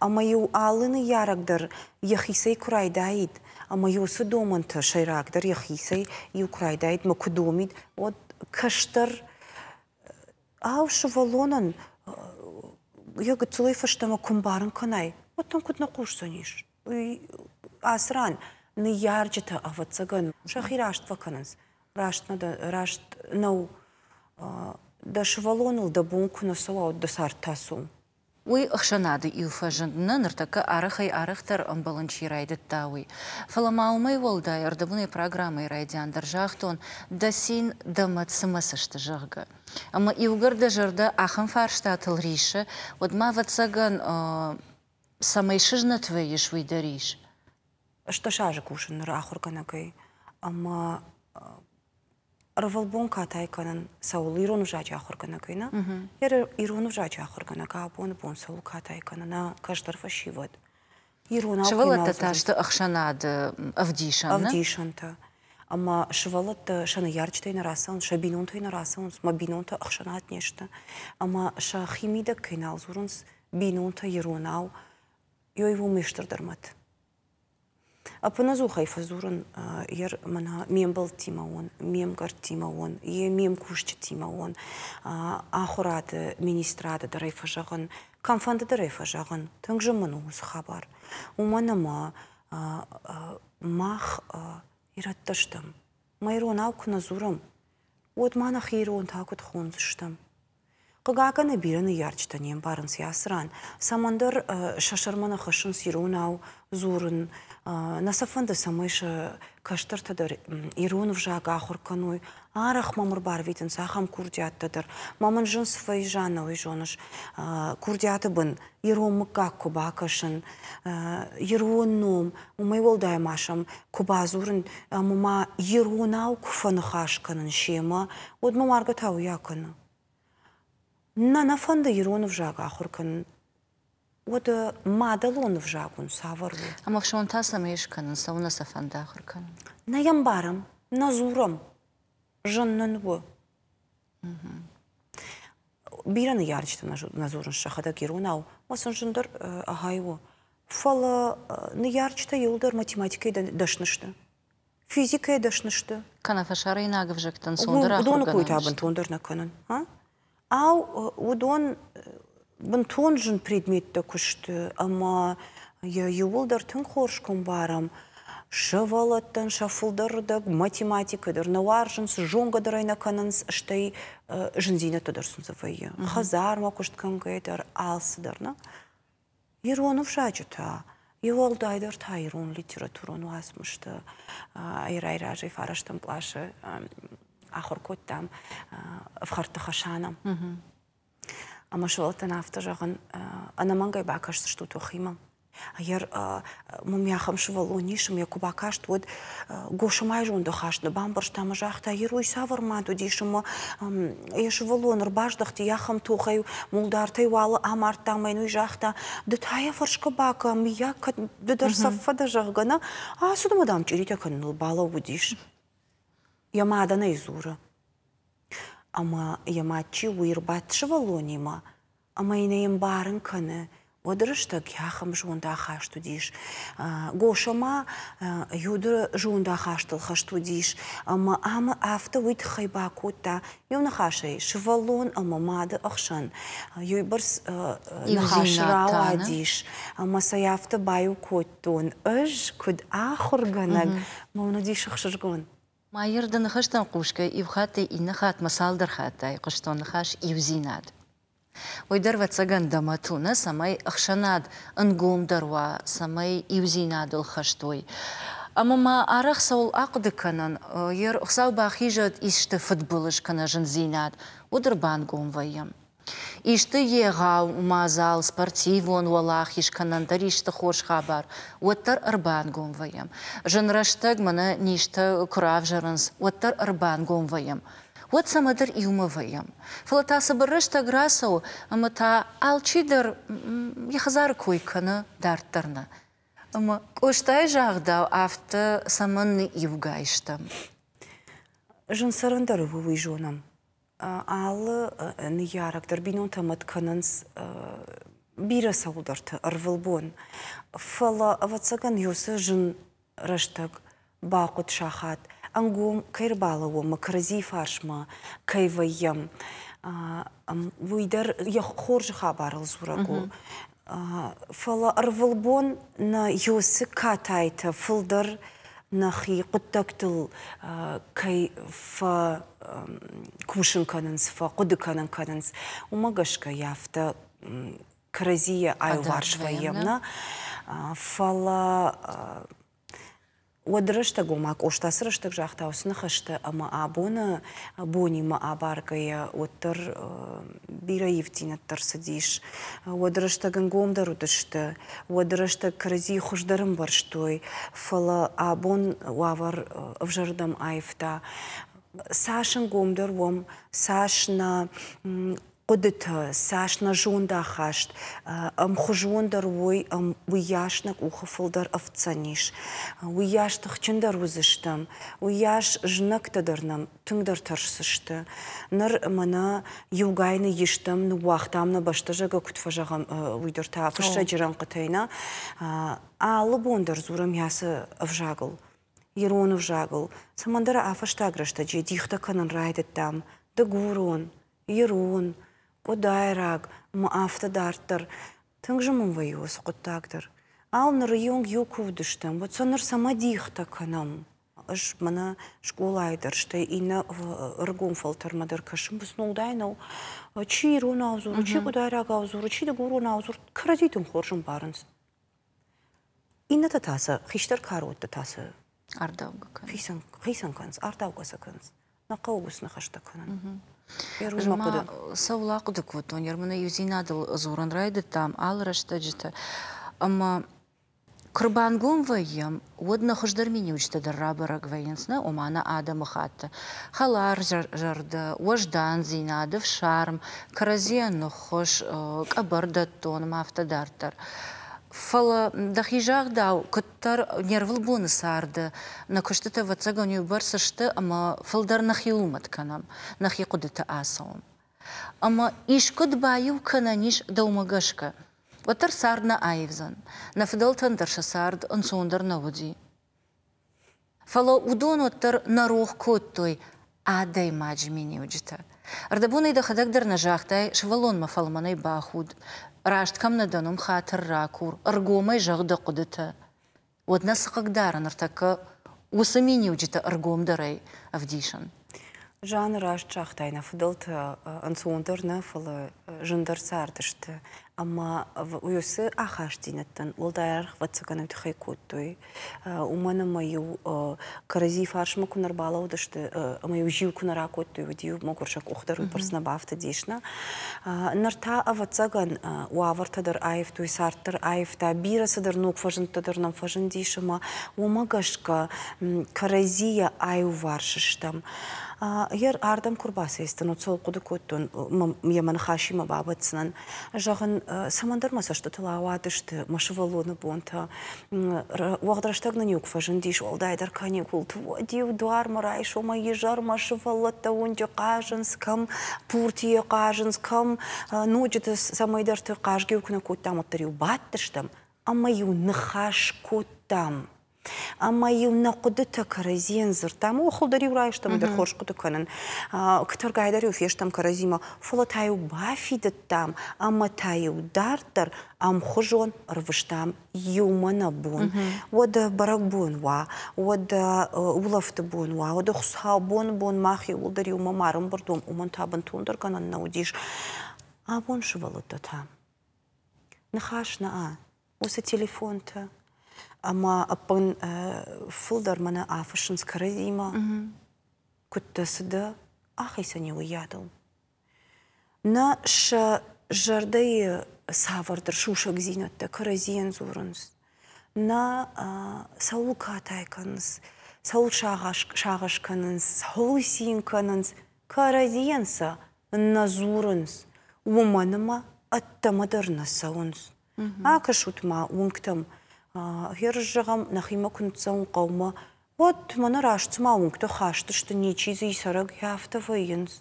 Ӕмӕ-иу алы ныййарӕг дӕр йӕхицӕй куы райдаид, ӕмӕ-иу уыцы домӕнтӕ сӕйрагдӕр йӕхицӕй иу куы райдаид мӕ куы домид, уӕд кӕстӕр ау, сывӕллонӕн йӕ гыццылӕй фӕстӕмӕ куы мбарын кӕнай, уӕд дӕм куыд нӕ хъусдзӕнис? Уый ацы ран ныййарджытӕ, ӕвӕццӕгӕн, сӕхи раст фӕкӕнынц. Раст нӕ раст нӕу. Дӕ сывӕллоныл дӕ бон куы нӕ цӕуа, уӕд дӕ цард та цы у? Уый ӕхсӕнады иу фӕзынд нӕ ныртӕккӕ арӕхӕй-арӕхдӕр ӕмбӕлын чи райдыдта, уый. Фӕлӕ ма уымӕй уӕлдай ӕрдӕбонӕй программӕйы райдиан дӕр загътон, дӕ цин, дӕ мӕт цы мӕ сты, зӕгъгӕ. Ӕмӕ иугӕр дӕ зӕрдӕ ахӕм фарстатыл риссы, уӕд ма, ӕвӕццӕгӕн, цӕмӕй сызнӕт вӕййыс, уый дӕр ис. 18 азы кусын ныр ахуыргӕнӕгӕй ӕмӕ ӕрвылбон катай кӕнын цӕуыл ирон ӕвзаджы ахуыргӕнӕгӕй, нӕ? Ирон ӕвзаджы ахуыргӕнӕг абоны бон цӕуыл катай кӕны нӕ кӕстӕр фӕсивӕд? Иронау Сывӕллӕттӕ та сты ӕхсӕнады ӕвдисӕн. Ӕвдисӕнтӕ. Ӕмӕ сывӕллӕттӕ сӕ ныййарджытӕй нӕ рацӕуынц, сӕ бинонтӕй нӕ рацӕуынц, мӕ бинонтӕ ӕхсӕнад не сты. Ӕмӕ сӕхи мидӕг кӕй нал дзурынц бинонтӕ иронау, ёй уым стырдӕр мӕт. Ӕппынӕдзухӕй фӕдзурын ер мӕнӕ ме мбӕлттимӕ уон, ме мгӕрттимӕ уон, йе ме мкусджытимӕ уон, ахуырады министрады дӕр ӕй фӕзӕгъын, кӕмфӕнды дӕр ӕй фӕзӕгъын, тынг зын мын у уыцы хабар. Уымӕн ӕмӕ мах ирӕттӕ стӕм. Мӕ иронау куы нӕ дзурӕм, уӕд ма нӕхи ирон та куыд хондзыстӕм? Хъыгагӕн, бирӕ ныййарджытӕ не мбарынц ацы ран, цӕмӕндӕр сӕ сӕрмӕ нӕ хӕссынц иронау дзурын, нӕ сӕ фӕнды, цӕмӕй сӕ кӕстӕртӕ дӕр ирон ӕвзаг ахуыр кӕной. Арӕх мӕм ӕрбарвитынц ахӕм курдиаттӕ дӕр. Мӕ мын зын цы фӕиза, нӕ уый зоныс. Курдиаты бын ирон мыггаг куы бакӕсын, ирон ном, уымӕй уӕлдай ма сӕм куы бадзурын ӕмӕ ма иронау куы фӕныхас кӕнын семӕ, уӕд мӕ маргӕ та уый акӕны. Нӕ нӕ фӕнды ирон ӕвзаг ахуыр кӕнын. Уӕдӕ мадӕлон ӕвзаг уын цавӕр у? Ӕмӕ фсон та цӕмӕй скӕнын, цӕуылнӕ сӕ фӕнды ахуыр кӕнын? Нӕ йӕ мбарӕм, нӕ дзурӕм, зын нын у. Бирӕ ныййарджытӕ нӕ дзурынц сӕхӕдӕг иронау, ӕмӕ сын зындӕр ахӕй у. Фӕлӕ ныййарджытӕ иууылдӕр математикӕйы дӕсны сты. Физикӕйы дӕсны сты. Кӕнӕ фӕсарӕйнаг ӕвзӕгтӕ ӕнцондӕр Уыдоны кой та бынтондӕр нӕ кӕнын. Ау, уыдон бынтон зын предметтӕ куы сты, ӕмӕ йӕ иууылдӕр тынг хорз куы ӕмбарӕм, сывӕллӕттӕн сӕ фылдӕр рдӕг математикӕ дӕр нӕ уарзынц, зонгӕ дӕр ӕй нӕ кӕнынц, стӕй зындзинӕдтӕ дӕр сын дзы вӕййы. Хӕдзармӕ куыст кӕнгӕйӕ дӕр алцыдӕр, нӕ? Ирон ӕвзаджы та, уӕлдайдӕр та ирон литературон уацмысты Ирӕй разӕй фарӕстӕм къласы ахуыр кодтам Ӕфхӕрдты Хӕсанӕ. Ӕмӕ сывӕллӕттӕн афтӕ зӕгъын, ӕнӕмӕнгӕй бакӕсдзыстут уӕхимӕ. Ӕгӕр мӕм ахӕм сывӕллон ис, ӕмӕ куы бакаст, уӕд Госӕмайы зондахаст нӕ бамбӕрста ӕмӕ загъта, Герой цавӕр мад уыдис ӕмӕ йӕ сывӕллон ӕрбаздӕхти ахӕм тохӕй, Мулдартӕй уалы амардта ӕмӕ йын уый загъта, ды та йӕ фӕрсгӕ бакӕ, мыййаг, кӕд ды дӕр цӕф фӕдӕ, зӕгъгӕ, нӕ? Ацыд ӕмӕ, дам, чъиритӕ кӕныныл балӕууыдис. Йӕ мадӕн ӕй дзуры. Ӕмӕ йӕ мад чи у, уый ӕрбадт сывӕллонимӕ ӕмӕ йын ӕй ӕмбарын кӕны, уӕды рӕстӕг ахӕм зондахаст уыдис. Госӕма юды зондахастыл хӕст уыдис ӕмӕ ам афтӕ уый тыххӕй бакодта, иу ныхасӕй, сывӕллон ӕмӕ мады ӕхсӕн уыйбӕрц ныхас рауадис, ӕмӕ сӕ афтӕ баиу кодтон ӕз, куыд ахуыргӕнӕг, мӕ уын уыдис ӕхсызгон. Майыр, дӕ ныхӕстӕм хъусгӕ иу хаттӕй иннӕ хатмӕ цалдӕр хатты айхъуыстон ныхас иудзинад. Уый дӕр, ӕвӕццӕгӕн, дӕ мӕт у, нӕ, цӕмӕй ӕхсӕнад ӕнгомдӕр уа, цӕмӕй иудзинадыл хӕст уой. Ӕмӕ ма арӕх цӕуыл ахъуыды кӕнын, йе Хуыцау бахизӕд исты фыдбылыз кӕнӕ зындзинад, уӕд ӕрбангом вӕййӕм. Исты егъау мадзал, спортивон уӕлахиз кӕнӕ ӕндӕр исты хорз хабар, уӕддӕр ӕрбангом вӕййӕм. Зын рӕстӕг мӕнӕ низтӕ куы равзӕрынц, уӕддӕр ӕрбангом вӕййӕм. Уӕд цӕмӕдӕр иумӕ вӕййӕм. Фӕлӕ та цыбыр рӕстӕг рацӕуы, ӕмӕ та алчидӕр йӕ хӕдзары кой кӕны, дарддӕр нӕ. Ӕмӕ Къостайы загъдау, афтӕ цӕмӕн иугай стӕм? Зын цӕрӕн дӕр у, уый зонӕм. Алы ныййарӕг дӕр бинонтӕ мӕт кӕнынц бирӕ цӕуылдӕрты ӕрвылбон. Фӕлӕ, ӕвӕццӕгӕн, уыцы зын рӕстӕг бахъуыд сахат ӕнгом кӕй ӕрбалӕууӕм ӕмӕ кӕрӕдзийы фарсмӕ кӕй вӕййӕм, уый дӕр йӕ хорзы хабарыл дзурӕг у. Фӕлӕ ӕрвылбон нӕ уыцы катайтӕ фылдӕр нӕхи хъуыддӕгтыл кӕй фӕкусын кӕнынц, фӕхъуыды кӕнын кӕнынц, уымӕ гӕсгӕ йӕ афтӕ кӕрӕдзийӕ аиуварс вӕййӕм, нӕ? Фӕлӕ уӕд рӕстӕг, ома Къоста цы рӕстӕг загъта уыцы ныхӕстӕ ӕмӕ абоны бонимӕ абаргӕйӕ, уӕддӕр бирӕ ивддзинӕдтӕ ӕрцыдис. Уӕд рӕстӕг ӕнгомдӕр уыдысты, уӕд рӕстӕг кӕрӕдзийы хуыздӕр ӕмбӕрстой, фӕлӕ абон уавӕр ӕвзӕрдӕм аивта. Цас ӕнгомдӕр уӕм, цас нӕ хъуыдытӕ, цас нӕ зондахаст ӕмхуызондӕр уой, уыйас нӕ къухы фылдӕр ӕфтдзӕнис, уыйас тыхджындӕр уыдзыстӕм, уыйас знӕгтӕ дӕр нӕм тынгдӕр тӕрсдзысты. Ныр мӕнӕ иугай ныйистӕм, ныууагътам нӕ бӕстӕ, зӕгъгӕ, куыд фӕзӕгъӕм, уый дӕр та фыссӕджы рӕнхъытӕй нӕ. Алы бон дӕр дзурӕм ацы ӕвзагыл, ирон ӕвзагыл. Цӕмӕндӕр а фӕстаг рӕстӕджы дихтӕ кӕнын райдыдтам дыгурон, ирон, къуыдайраг ӕмӕ афтӕ дарддӕр. Тынг зын мын вӕййы уыцы хъуыддаг дӕр. Ау, ныры онг иу куы уыдыстӕм, уӕд сӕ ныр цӕмӕ дихтӕ кӕнӕм? Ӕз мӕнӕ скъолайы дӕр, стӕй иннӕ ӕрыгон фӕлтӕрмӕ дӕр кӕсын, уӕлдай нӕу. Чи иронау дзуры, чи къуыдайрагау дзуры, чи дыгуронау дзуры, кӕрӕдзи тынг хорз ӕмбарынц. Иннӕтӕ та сӕ хистӕр кары та сӕ ардаугӕ кӕнынц. Хицӕн кӕнынц, ардаугӕ сӕ кӕнынц. Нӕ хъӕуы уыцы ныхӕстӕ кӕнын. Ӕз ма цӕуыл ахъуыды кодтон, Ерманы иудзинадыл дзурын райдыдтам алы рӕстӕджыты. Ӕмӕ куы рбангом вӕййӕм, уӕд нӕ хуыздӕр миниуджытӕ дӕр рабӕрӕг вӕййынц, нӕ, ома нӕ адӕмыхатты хӕларзӕрдӕ, уӕздандзинад, ӕфсарм, кӕрӕдзийӕн ныххуыс, къӕбӕрдӕттон ӕмӕ афтӕ дарддӕр. Фӕлӕ дӕхи загъдау, куыддӕр не рвылбоны царды нӕ куыстытӕ, ӕвӕццӕгӕн, иубӕрц сты ӕмӕ фылдӕр нӕхиуыл мӕт кӕнӕм, нӕхи хъуыдыты ацӕуӕм. Ӕмӕ искуыд баиу кӕнӕн ис дӕумӕ гӕсгӕ, уӕддӕр цард нӕ аивдзӕн. Нӕ фыдӕлтӕн дӕр сӕ цард ӕнцондӕр нӕ уыди. Фӕлӕ уыдон уӕддӕр нӕ рох кодтой адӕймаджы миниуджытӕ. Ӕрдӕбонӕй дӕхӕдӕг дӕр нӕ загътай, сывӕллонмӕ фӕлмӕнӕй бахуд, раст кӕм нӕ дӕн, уым хатыр ракур, ӕргомӕй зӕгъ дӕ хъуыдытӕ. Уӕд нӕ цы хъыгдары ныртӕккӕ уыцы миниуджытӕ ӕргомдӕрӕй ӕвдисын? Жанна раст загътай, нӕ фыдӕлтӕ ӕнцондӕр нӕ, фӕлӕ зындӕр цардысты. Ӕмӕ уыцы ахастдзинӕдтӕн уӕлдай аргъ, ӕвӕццӕгӕн, уый тыххӕй кодтой. Уымӕн ӕмӕ-иу кӕрӕдзи фарсмӕ куы нӕ рбалӕудысты ӕмӕ-иу зиу куы нӕ ракодтой, уӕд-иу мӕгуыр сӕ къух дӕр уыйбӕрц нӕ бафтыдис. Нӕ? Ныр та, ӕвӕццӕгӕн, уавӕртӕ дӕр аивтой, цард дӕр аивта, бирӕ цыдӕр ног фӕзындтӕ дӕр нӕм фӕзындис ӕмӕ уымӕ гӕсгӕ кӕрӕдзийӕ аиуварс стӕм. Йер ардӕм куы рбацӕйцтӕн, уӕд цӕуыл хъуыды кодтон, йӕ мӕ ныхасимӕ бабӕтдзынӕн. Зӕгъын, цӕмӕндӕр мӕ цӕстытыл ауадысты мӕ сывӕллоны бонтӕ. Уӕгъд рӕстӕг нын-иу куы фӕзындис, уӕлдайдӕр каникулты, уӕд-иу дуармӕ райсомӕй изӕрмӕ сывӕллӕттӕ уынджы хъазынц, кӕм пуртийӕ хъазынц, кӕм ноджыты цӕмӕйдӕрты хъазгӕ-иу куы нӕ кодтам, уӕддӕр-иу бадтыстӕм ӕмӕ-иу ныхас кодтам. Ӕмӕ-иу нӕ хъуыдытӕ кӕрӕдзийӕн дзырдтам, охыл дӕр-иу райстам, дӕр хорз хъуыды кӕнын. Тӕргай дӕр-иу фестӕм кӕрӕдзимӕ, фӕлӕ та-иу бафидыдтам ӕмӕ та-иу дарддӕр ӕмхуызон ӕрвыстам иумӕ нӕ бон. Уӕдӕ бӕрӕгбон уа, уӕдӕ улӕфты бон уа, уӕдӕ хуыцаубоны бон мах иууылдӕр иумӕ ма рӕмбырд уӕм, уымӕн та бынтондӕр гӕнӕн нӕ уыдис. Абон сывӕллӕттӕ та ныхас нӕ уыцы телефонтӕ ӕмӕ ӕппын фылдӕр мӕнӕ афыссынц кӕрӕдзимӕ, куыдтӕ цы дӕ, ахицӕн и уыйадыл. Нӕ сӕ зӕрдӕйы цавӕрдӕр сусӕгдзинӕдтӕ кӕрӕдзийӕн дзурынц, нӕ цӕуыл катай кӕнынц, цӕуыл сагъӕс кӕнынц, цӕуыл цин кӕнынц, кӕрӕдзийӕн сӕ нӕ дзурынц, уымӕн ӕмӕ ӕддӕмӕ дӕр нӕ цӕуынц. Акӕсут-ма уынгтӕм, хӕрз зӕгъӕм, нӕхимӕ куы ныццӕуын хъӕумӕ, уӕд мӕнӕ раст цыма уынгты хаст сты, ничи дзы и цӕрӕг, афтӕ вӕййынц.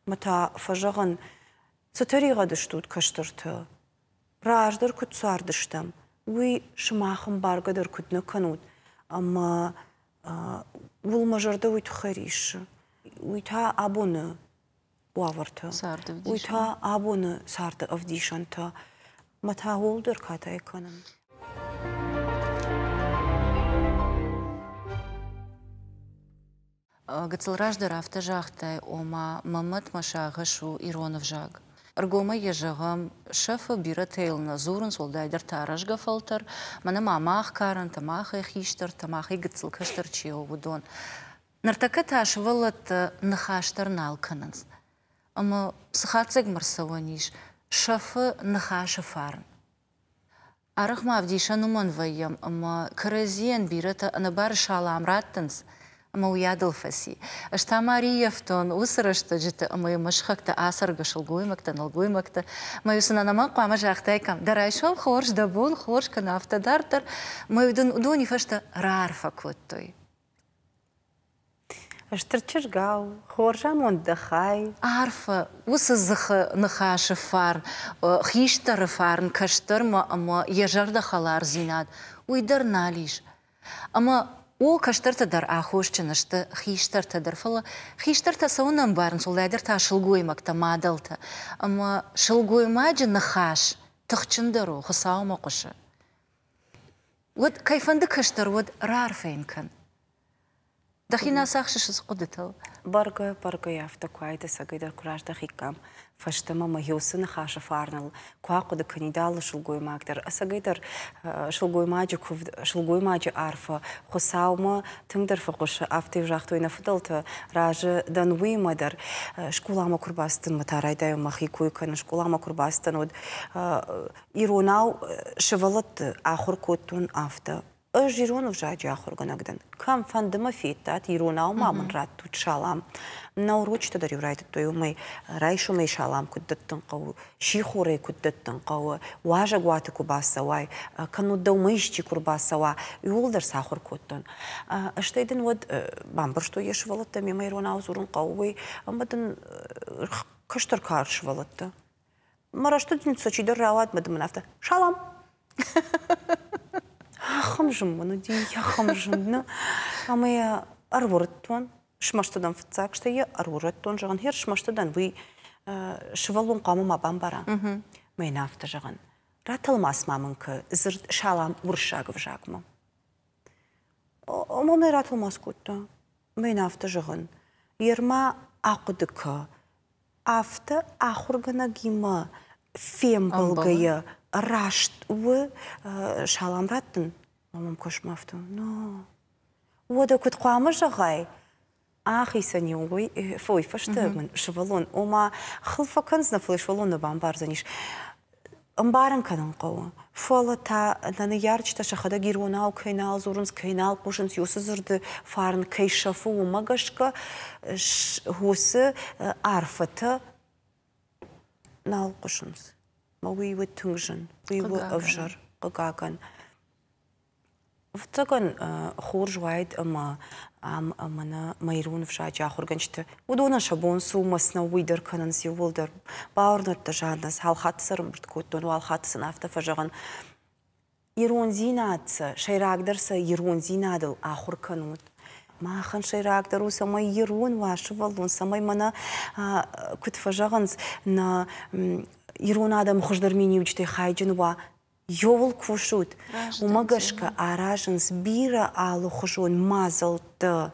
Мӕ та фӕзӕгъын, цы тӕригъӕд стут кӕстӕртӕ, раздӕр куыд цардыстӕм, уый сымах ӕмбаргӕ дӕр куыд нӕ кӕнут, ӕмӕ ууыл мӕ зӕрдӕ уый тыххӕй риссы. Уый та абоны уавӕртӕ, уый та абоны царды ӕвдисӕнтӕ. Мӕ та ууыл дӕр катай кӕнын. Гыццыл раздӕр афтӕ загътай, ома мӕ мӕт мӕ сагъӕс у ирон ӕвзаг. Ӕргомӕй йӕ зӕгъӕм, сӕфы, бирӕтӕ йыл нӕ дзурынц, уӕлдайдӕр та рӕзгӕ фӕлтӕр, мӕнӕ ма мах карӕнтӕ, махӕй хистӕртӕ, махӕй гыццыл кӕстӕр чи у, уыдон. Ныртӕккӕ та сывӕллӕттӕ ныхас дӕр нал кӕнынц. Ӕмӕ цы хатдзӕгмӕ рцӕуӕн ис, сӕфы ныхасы фарн. Арӕх ма ӕвдисӕн уымӕн вӕййӕм, ӕмӕ кӕрӕдзийӕн бирӕтӕ ӕнӕбары салам раттынц, ӕмӕ уыйадыл фӕци. Ӕз та ма риййӕфтон уыцы рӕстӕджыты ӕмӕ йӕ мӕ сыхӕгтӕ ацӕргӕ сылгоймӕгтӕ, нӕлгоймӕгтӕ. Мӕ-иу сын ӕнӕмӕнг хъуамӕ загътаиккам, дӕ райсом хорз, дӕ бон хорз, кӕнӕ афтӕ дарддӕр. Мӕ-иу дын уыдони фӕстӕ раарфӕ кодтой. Стыр чызгау, хорз амонд дӕ хай. Арфӕ, уыцы дзыхы ныхасы фарн, хистӕры фарн кӕстӕрмӕ ӕмӕ йӕ зӕрдӕхӕлардзинад, уый дӕр нал ис. Ӕмӕ о, кӕстӕртӕ дӕр аххосджын сты, хистӕртӕ дӕр, фӕлӕ хистӕртӕ цӕуын ӕмбарынц, уӕлдайдӕр та сылгоймӕгтӕ, мадӕлтӕ. Ӕмӕ сылгоймаджы ныхас тыхджындӕр у, Хуыцаумӕ хъуысы. Уӕд кӕйфӕнды кӕстӕр уӕд раарфӕ йын кӕн. Дӕхи нӕ цахсыс уыцы хъуыдытыл? Бӕргӕ, бӕргӕ афтӕ куы уаид, ӕцӕгӕйдӕр куы раздӕхиккам фӕстӕмӕ мӕ уыцы ныхасы фарныл куы ахъуыды кӕнид алы сылгоймаг дӕр. Ӕцӕгӕйдӕр сылгоймаджы куывд, сылгоймаджы арфӕ Хуыцаумӕ тынгдӕр фӕхъуысы, афтӕ-иу загътой нӕ фыдӕлтӕ, разы дӕн уыимӕ дӕр. Скъоламӕ куы рбацыдтӕн мӕ та райдайон мӕхи кой кӕнын, скъоламӕ куы рбацыдтӕн, уӕд иронау сывӕллӕтты ахуыр кодтон афтӕ. Ӕз ирон ӕвзаджы ахуыргӕнӕг дӕн. Кӕмфӕнды мӕ федтат, иронау ма мын раттут салам. Нӕ урочытӕ дӕр-иу райдыдтой уымӕй, райсомӕй салам куыд дӕттын хъӕуы, сихорӕй куыд дӕттын хъӕуы, уазӕгуаты куы бацӕуай, кӕннод дӕумӕ исчи куы рбацӕуа, иууылдӕр сӕ ахуыр кодтон. Стӕй дын уӕд бамбӕрстой йӕ сывӕллӕттӕ, мемӕ иронау дзурын хъӕуы, уый, ӕмӕ дын кӕстӕр кары сывӕллӕттӕ. Мӕ рӕзты дын сӕ чидӕр рауад мӕ мын афтӕ салам. Ахӕм зын мын уыди, ахӕм зын. Ну, ӕмӕ йӕ ӕруырдтон, смӕсты дӕн фыццаг, стӕй йӕ ӕруырдтон, зӕгъын, хер смӕсты дӕн, уый сывӕллон хъуамӕ ма бамбара. Мӕ йын афтӕ зӕгъын, ратӕлмац ма мын кӕ дзырд салам уырыссаг ӕвзагмӕ. Ӕмӕ мӕ ратӕлмац кодта. Мӕ йын афтӕ зӕгъын, ерма ахъуыды кӕ, Афтӕ ахуыргӕнӕгимӕ фембӕлгӕйӕ раст у салам раттын? Мӕм куысмӕ афтӕ, но. Уӕдӕ куыд хъуамӕ зӕгъай, ахицӕн-иу уый, уый фӕстӕ мын сывӕллон, ома хыл фӕкӕндзынӕ, фӕлӕ сывӕллон нӕ бамбардзӕнис. Ӕмбарын кӕнын хъӕуы. Фӕлӕ та нӕ ныййарджытӕ сӕхӕдӕг иронау кӕй нал дзурынц, кӕй нал хъусынц, уыцы дзырды фарн кӕй сӕфы, уымӕ гӕсгӕ уыцы арфӕтӕ нал хъуысынц. Мӕ уый у тынг зын, уый у ӕвзӕр, хъыгагӕн. Ӕвӕццӕгӕн, хорз уаид ӕмӕ ам мӕнӕ мӕ ирон ӕвзаджы ахуыргӕнджытӕ, уыдонӕн сӕ бон цы у ӕмӕ цы нӕу, уый дӕр кӕнынц иууылдӕр. Бауырнӕд дӕ, Жаннӕ, цал хатты сӕ ӕрӕмбырд кодтон, уал хатты сын афтӕ фӕзӕгъын. Ирондзинад сӕ, сӕйрагдӕр сӕ ирондзинадыл ахуыр кӕнут. Махӕн сӕйрагдӕр у, цӕмӕй ирон уа сывӕллон, цӕмӕй мӕнӕ, куыд фӕзӕгъынц, нӕ ирон адӕмы хуыздӕр миниуджытӕй хайджын уа. Иуыл кусут. Уымӕ гӕсгӕ аразынц бирӕ алыхуызон мадзӕлттӕ.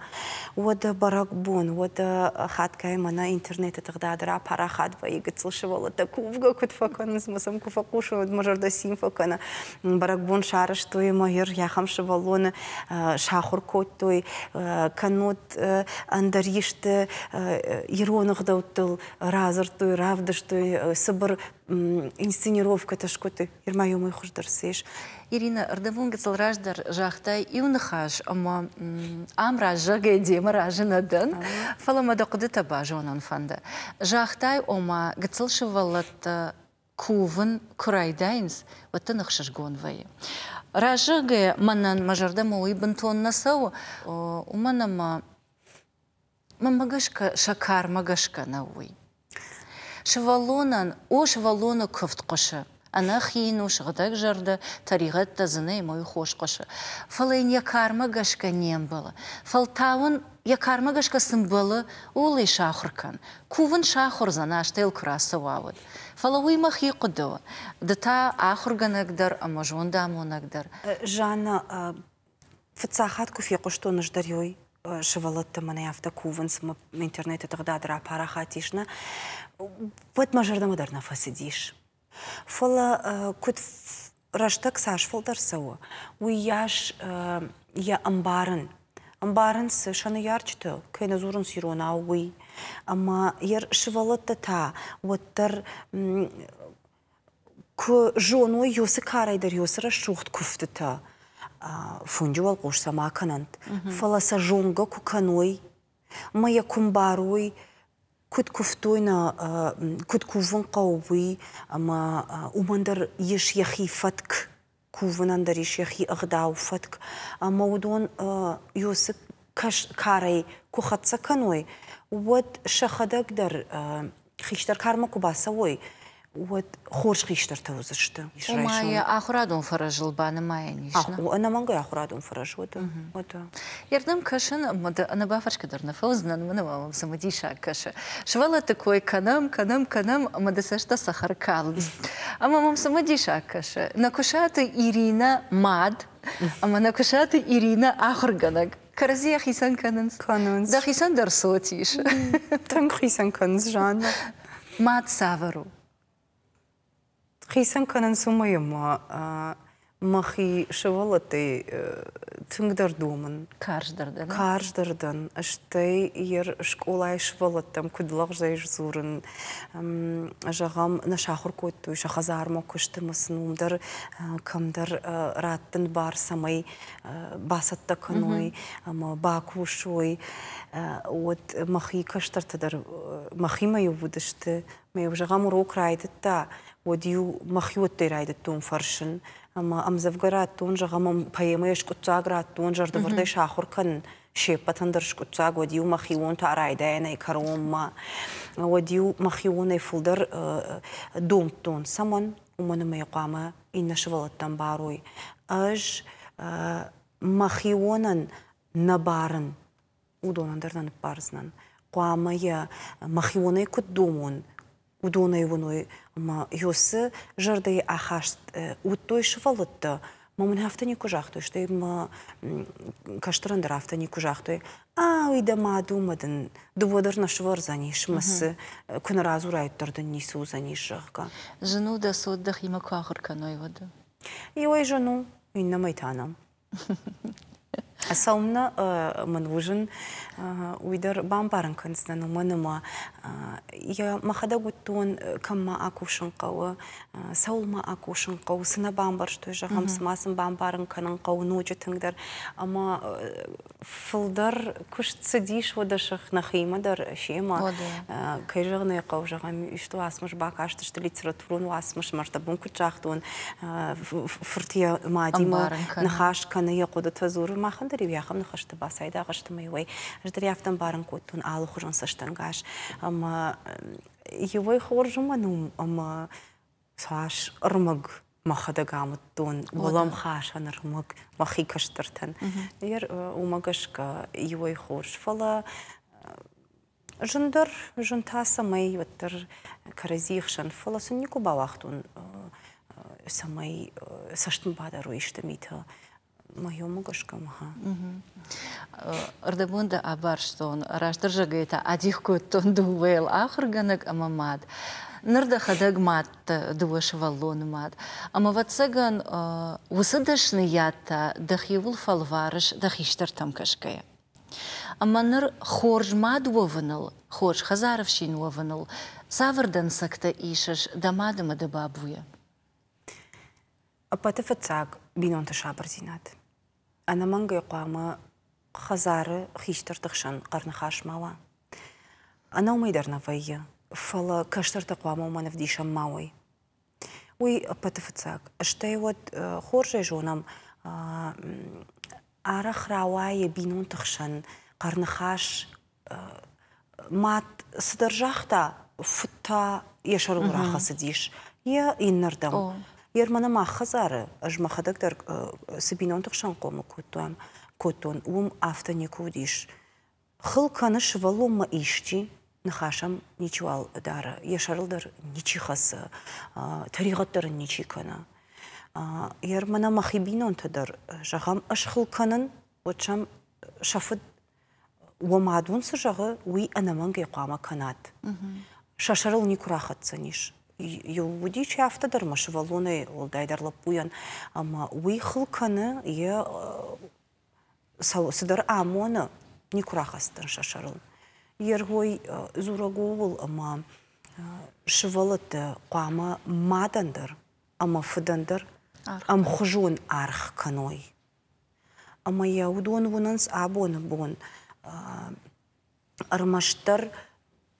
Уӕдӕ бӕрӕгбон, уӕдӕ хатгай мӕнӕ интернеты тыгъдады рапарахат вӕййы гыццыл сывӕллӕттӕ кувгӕ куыд фӕкӕнынц, ӕмӕ сӕм куы фӕхъусын, уӕд мӕ зӕрдӕ цин фӕкӕны. Бӕрӕгбон сарӕзтой ӕмӕ йыр ахӕм сывӕллоны сахуыр кодтой, кӕннод ӕндӕр исты ирон ӕгъдӕуттыл радзырдтой, равдыстой, цыбыр инсценировкӕтӕ скодтой. Ирма иумӕ хуыздӕр цы ис. Ирина, ӕрдӕбон гыццыл раздӕр загътай иу ныхас, ӕмӕ ам раззагӕй демӕ разы нӕ дӕн, фӕлӕ мӕ дӕ хъуыдытӕ базонын фӕнды. Загътай, ома, гыццыл сывӕллӕттӕ кувын куы райдайынц, уӕд дын ӕхсызгон вӕййы. Раззагӕй мӕнӕн мӕ зӕрдӕмӕ уый бынтон нӕ цӕуы, уымӕн ӕмӕ Мӕнмӕ гӕсгӕ, сӕ кармӕ гӕсгӕ нӕу уый. Сывӕллонӕн, о, сывӕллоны куывд хъуысы, ӕнӕхин у, сыгъдӕгзӕрдӕ, тӕригъӕдтӕ дзы нӕй ӕмӕ уый хорз хъуысы. Фӕлӕ йын йӕ кармӕ гӕсгӕ не мбӕлы. Фӕлтау ын йӕ кармӕ гӕсгӕ цы мбӕлы, ууыл ӕй сахуыр кӕн. Кувын сахуыр дзӕн, азтӕ йыл куы рацӕуа, уӕд. Фӕлӕ уый мӕхи хъуыды у. Ды та ахуыргӕнӕг дӕр ӕмӕ зондамонӕг дӕр. Жанна, фыццаг хатт куы фехъуыстон ӕз дӕр уый, сывӕллӕттӕ мӕнӕй афтӕ кувынц, мӕ интернеты тыгъдады рапарахат ис, нӕ, уӕд мӕ зӕрдӕмӕ дӕр нӕ фӕцыдис. Фӕлӕ куыд рӕстӕг цас фылдӕр цӕуы, уыйас йӕ ӕмбарын. Ӕмбарынц сӕ ныййарджытӕ, кӕй нӕ дзурынц иронау, уый. Ӕмӕ йӕ сывӕллӕттӕ та уӕддӕр Куы зоной уыцы карӕй дӕр уыцы рӕсугъд куывдтытӕ, фынджы уӕлхъус сӕ ма кӕнӕнт, фӕлӕ сӕ зонгӕ куы кӕной ӕмӕ йӕ куы мбарой, куыд куывтой нӕ, куыд кувын хъӕуы, уый, ӕмӕ уымӕн дӕр ис йӕхи фӕтк, кувынӕн дӕр ис йӕхи ӕгъдау, фӕтк, ӕмӕ уыдон уыцы карӕй куы хӕццӕ кӕной, уӕд сӕхӕдӕг дӕр хистӕр кармӕ куы бацӕуой, уӕд хорз хистӕртӕ уыдзысты. Ома йӕ ахуырадон фӕрӕзыл банымайӕн ис? Ӕнӕмӕнгӕй ахуырадон фӕрӕз уӕд. Йе рдӕм кӕсын ӕмӕ дӕ ӕнӕбафӕрсгӕ дӕр нӕ фӕуыдзынӕн, уымӕн ӕмӕ мӕм цымыдисаг кӕсы. Сывӕллӕтты кой кӕнӕм, кӕнӕм, кӕнӕм, ӕмӕ дӕ цӕстӕ цӕхӕр калынц. Ӕмӕ мӕм цымыдисаг кӕсы, Нӕкуысаты Иринӕ мад ӕмӕ Нӕкуысаты Иринӕ ахуыргӕнӕг. Кӕрӕдзийӕ хицӕн кӕнынц. Кӕнынц. Дӕхицӕн дӕр цот ис. Тынг хицӕн кӕнынц, Жанна. Мад цавӕр у? Хицӕн кӕнынц уымӕй, ӕмӕ мӕхи сывӕллӕттӕй тынгдӕр домын. Карздӕр дӕн? Карздӕр дӕн. Стӕй йе скъолайы сывӕллӕттӕм куыд лӕгъзӕй сдзурын, зӕгъӕм, нӕ сахуыр кодтой сӕ хӕдзармӕ куысты ӕмӕ сын уым дӕр кӕмдӕр раттын бар, цӕмӕй бацӕттӕ кӕной ӕмӕ бакусой. Уӕд мӕхи кӕстӕртӕ дӕр мӕхимӕ-иу уыдысты. Мӕ-иу, зӕгъӕм, урок райдыдта, уӕд-иу мӕхиуӕттӕй райдыдтон фӕрсын. Ӕмӕ ӕмдзӕвгӕ радтон, зӕгъӕм, поэмӕйӕ скъуыддзаг радтон, зӕрдӕвӕрдӕй сахуыр кӕнын. Се ппӕтӕн дӕр скъуыддзаг, уӕд-иу мӕхион та райдайӕнӕй кӕронмӕ. Уӕд-иу мӕхионӕй фылдӕр домдтон. Цӕмӕн? Уымӕн ӕмӕ йӕ хъуамӕ иннӕ сывӕллӕттӕн барой. Ӕз мӕхионӕн нӕ барын, уыдонӕн дӕр нӕ ныббардзынӕн. Хъуамӕ йӕ мӕхионӕй куыд домон, уыдонӕй уыной ӕмӕ уыцы зӕрдӕйы ахаст уыдтой сывӕллӕттӕ. Мӕ мын афтӕ никуы загътой, стӕй мӕ кӕстӕрӕн дӕр афтӕ никуы загътой, а уый дӕ мад у мӕ дын дыууӕ дӕр нӕ сывӕрдзӕнис, мӕ цы куы нӕ радзурай, уӕддӕр дын ницы уыдзӕнис, зӕгъгӕ. Зын у дӕ цот дӕхимӕ куы ахуыр кӕной, уӕд? Иуӕй зын у, иннӕмӕй та нӕ. Цӕуылнӕ мын уызын, уый дӕр бамбарын кӕндзынӕн, уымӕн ӕмӕ йӕ мӕхӕдӕг уыдтон, кӕм ма акусын хъӕуы, цӕуыл ма акусын хъӕуы, цы нӕ бамбӕрстой, зӕгъӕм, цы ма сын бамбарын кӕнын хъӕуы ноджы тынгдӕр. Ӕмӕ фылдӕр куыст цыдис уӕдӕ сых нӕхимӕ дӕр семӕ. Кӕй зӕгъын ӕй хъӕуы, зӕгъӕм, исты уацмыс бакастысты, литературон уацмыс, мӕрдтӕбон куыд загътон, фырт йӕ мадимӕ ныхас кӕны, йӕ хъуыдытӕ дзуры. Махӕн дӕр-иу ахӕм ныхӕстӕ бацайдагъ сты ӕмӕ иуӕй ӕз дӕр афтӕ ӕмбарын кодтон алыхуызон цӕстӕнгас. Ӕмӕ иуӕй хорз уымӕн у, ӕмӕ цас ӕрмӕг мӕхӕдӕг амыдтон уӕлӕмхасӕн ӕрмӕг мӕхи кӕстӕртӕн. Уымӕ гӕсгӕ иуӕй хорз, фӕлӕ зындӕр, зын та цӕмӕй уӕддӕр кӕрӕдзийы хсӕн, фӕлӕ сын никуы бауагътон, цӕмӕй цӕстмӕ бадарой исты митӕ. Моёмӕ гӕсгӕ ма. Ӕрдӕбон дӕ абарстон, растдӕр зӕгъгӕйӕ та адих кодтон дыууӕйыл ахуыргӕнӕг ӕмӕ мад. Ныр дӕхӕдӕг мад дӕ, дыууӕ сывӕллоны мад. Ӕмӕ, ӕвӕццӕгӕн, уыцы дӕсныйад та дӕхиуыл фӕлварыс дӕ хистӕртӕм кӕсгӕйӕ. Ӕмӕ ныр хорз мад уӕвыныл, хорз хӕдзары фсин уӕвыныл цавӕр дӕнцӕгтӕ исыс дӕ мад ӕмӕ дӕ бабуйӕ? Ӕппӕты фыццаг бинонты сабырдзинад. Ӕнӕмӕнгӕй хъуамӕ хӕдзары хистӕрты хсӕн хъӕрныхас ма уа. Ӕнӕ уымӕй дӕр нӕ вӕййы, фӕлӕ кӕстӕртӕ хъуамӕ уымӕн ӕвдисӕн ма уой. Уый ӕппӕты фыццаг. Стӕй уӕд хорзӕй зонӕм, арӕх рауайы бинонты хсӕн хъӕрныхас мад цыдӕр загъта, фыд та йӕ сӕрыл рахӕцыдис йӕ иннӕрдӕм. Йе рмӕнӕ мах хӕдзары, ӕз мӕхӕдӕг дӕр цы бинонты хсӕн хъомыл кодтон, уым афтӕ никуы уыдис. Хыл кӕны сывӕллонмӕ исчи, ныхас ӕм ничиуал дары, йӕ сӕрыл дӕр ничи хӕцы, тӕригъӕд дӕр ын ничи кӕны. Йе рмӕнӕ мӕхи бинонтӕ дӕр, зӕгъӕм, ӕз хыл кӕнын, уӕд сӕм сӕ фыд уӕ мад уын цы зӕгъы, уый ӕнӕмӕнгӕй хъуамӕ кӕнат. Сӕ сӕрыл никуы рахӕцдзӕнис. Иу уыди чи афтӕ дӕр мӕ сывӕллонӕй, уӕлдайдӕр лӕппуйӕн, ӕмӕ уый хыл кӕны, йӕ цыдӕр амоны, никуы рахӕцдзӕн сӕ сӕрыл. Йе ргой дзурӕг ууыл, ӕмӕ сывӕллӕттӕ хъуамӕ мадӕн дӕр ӕмӕ фыдӕн дӕр ӕмхуызон аргъ кӕной. Ӕмӕ йӕ уыдон уынынц абоны бон. Ӕрмӕстдӕр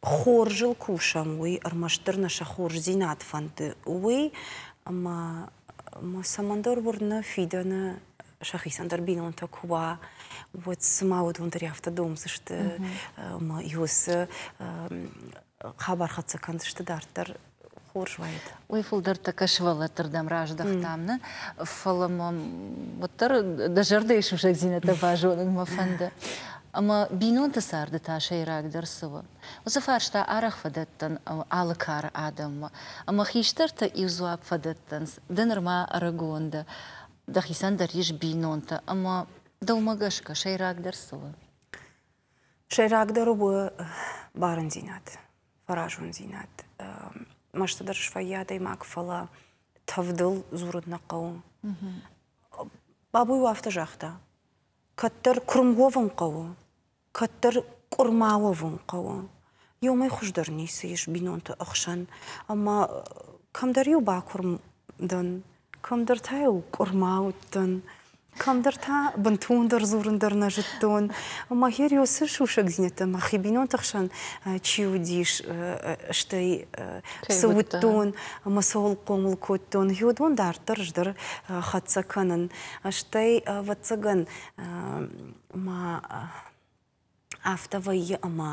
хорзыл кусӕм, уый ӕрмӕстдӕр нӕ сӕ хорздзинад фӕнды, уый ӕмӕ мӕ цӕмӕндӕр уырны, фидӕны сӕхицӕн дӕр бинонтӕ куы уа, уӕд цыма уыдон дӕр афтӕ домдзысты ӕмӕ уыцы хабар хӕццӕ кӕндзысты дарддӕр хорз уаид. Уый фылдӕр тӕккӕ сывӕллӕтты рдӕм раздӕхтам, нӕ? Фӕлӕ мӕм уӕддӕр дӕ зӕрдӕйы сусӕгдзинӕдтӕ базонын мӕ фӕнды. Ӕмӕ бинонты царды та сӕйрагдӕр цы у? Уыцы фарста арӕх фӕдӕттын алы кары адӕммӕ. Ӕмӕ хистӕртӕ иу дзуапп фӕдӕттынц, ды нырма ӕрыгон дӕ, дӕхицӕн дӕр ис бинонтӕ, ӕмӕ дӕумӕ гӕсгӕ сӕйрагдӕр цы у? Сӕйрагдӕр у барындзинад. Фӕразондзинад. Мӕсты дӕр свӕййы адӕймаг, фӕлӕ тӕвдыл дзурын нӕ хъӕуы. Бабу-иу афтӕ загъта, кӕддӕр куырм уӕвын хъӕуы, кӕддӕр къуырма уӕвын хъӕуы. Иумӕ хуыздӕр ницы ис бинонты ӕхсӕн. Ӕмӕ кӕмдӕр-иу бакуырм дӕн, Кӕмдӕр та-иу къуырма уыдтӕн, кӕмдӕр та бынтондӕр дзурын дӕр нӕ зыдтон. Ӕмӕ гъер уыцы сусӕгдзинӕдтӕ мӕхи бинонты хсӕн чи уыдис, стӕй цы уыдтон ӕмӕ цӕуыл хъомыл кодтон, уыдон дарддӕр ӕз дӕр хӕццӕ кӕнын. Стӕй, ӕвӕццӕгӕн, ма афтӕ вӕййы, ӕмӕ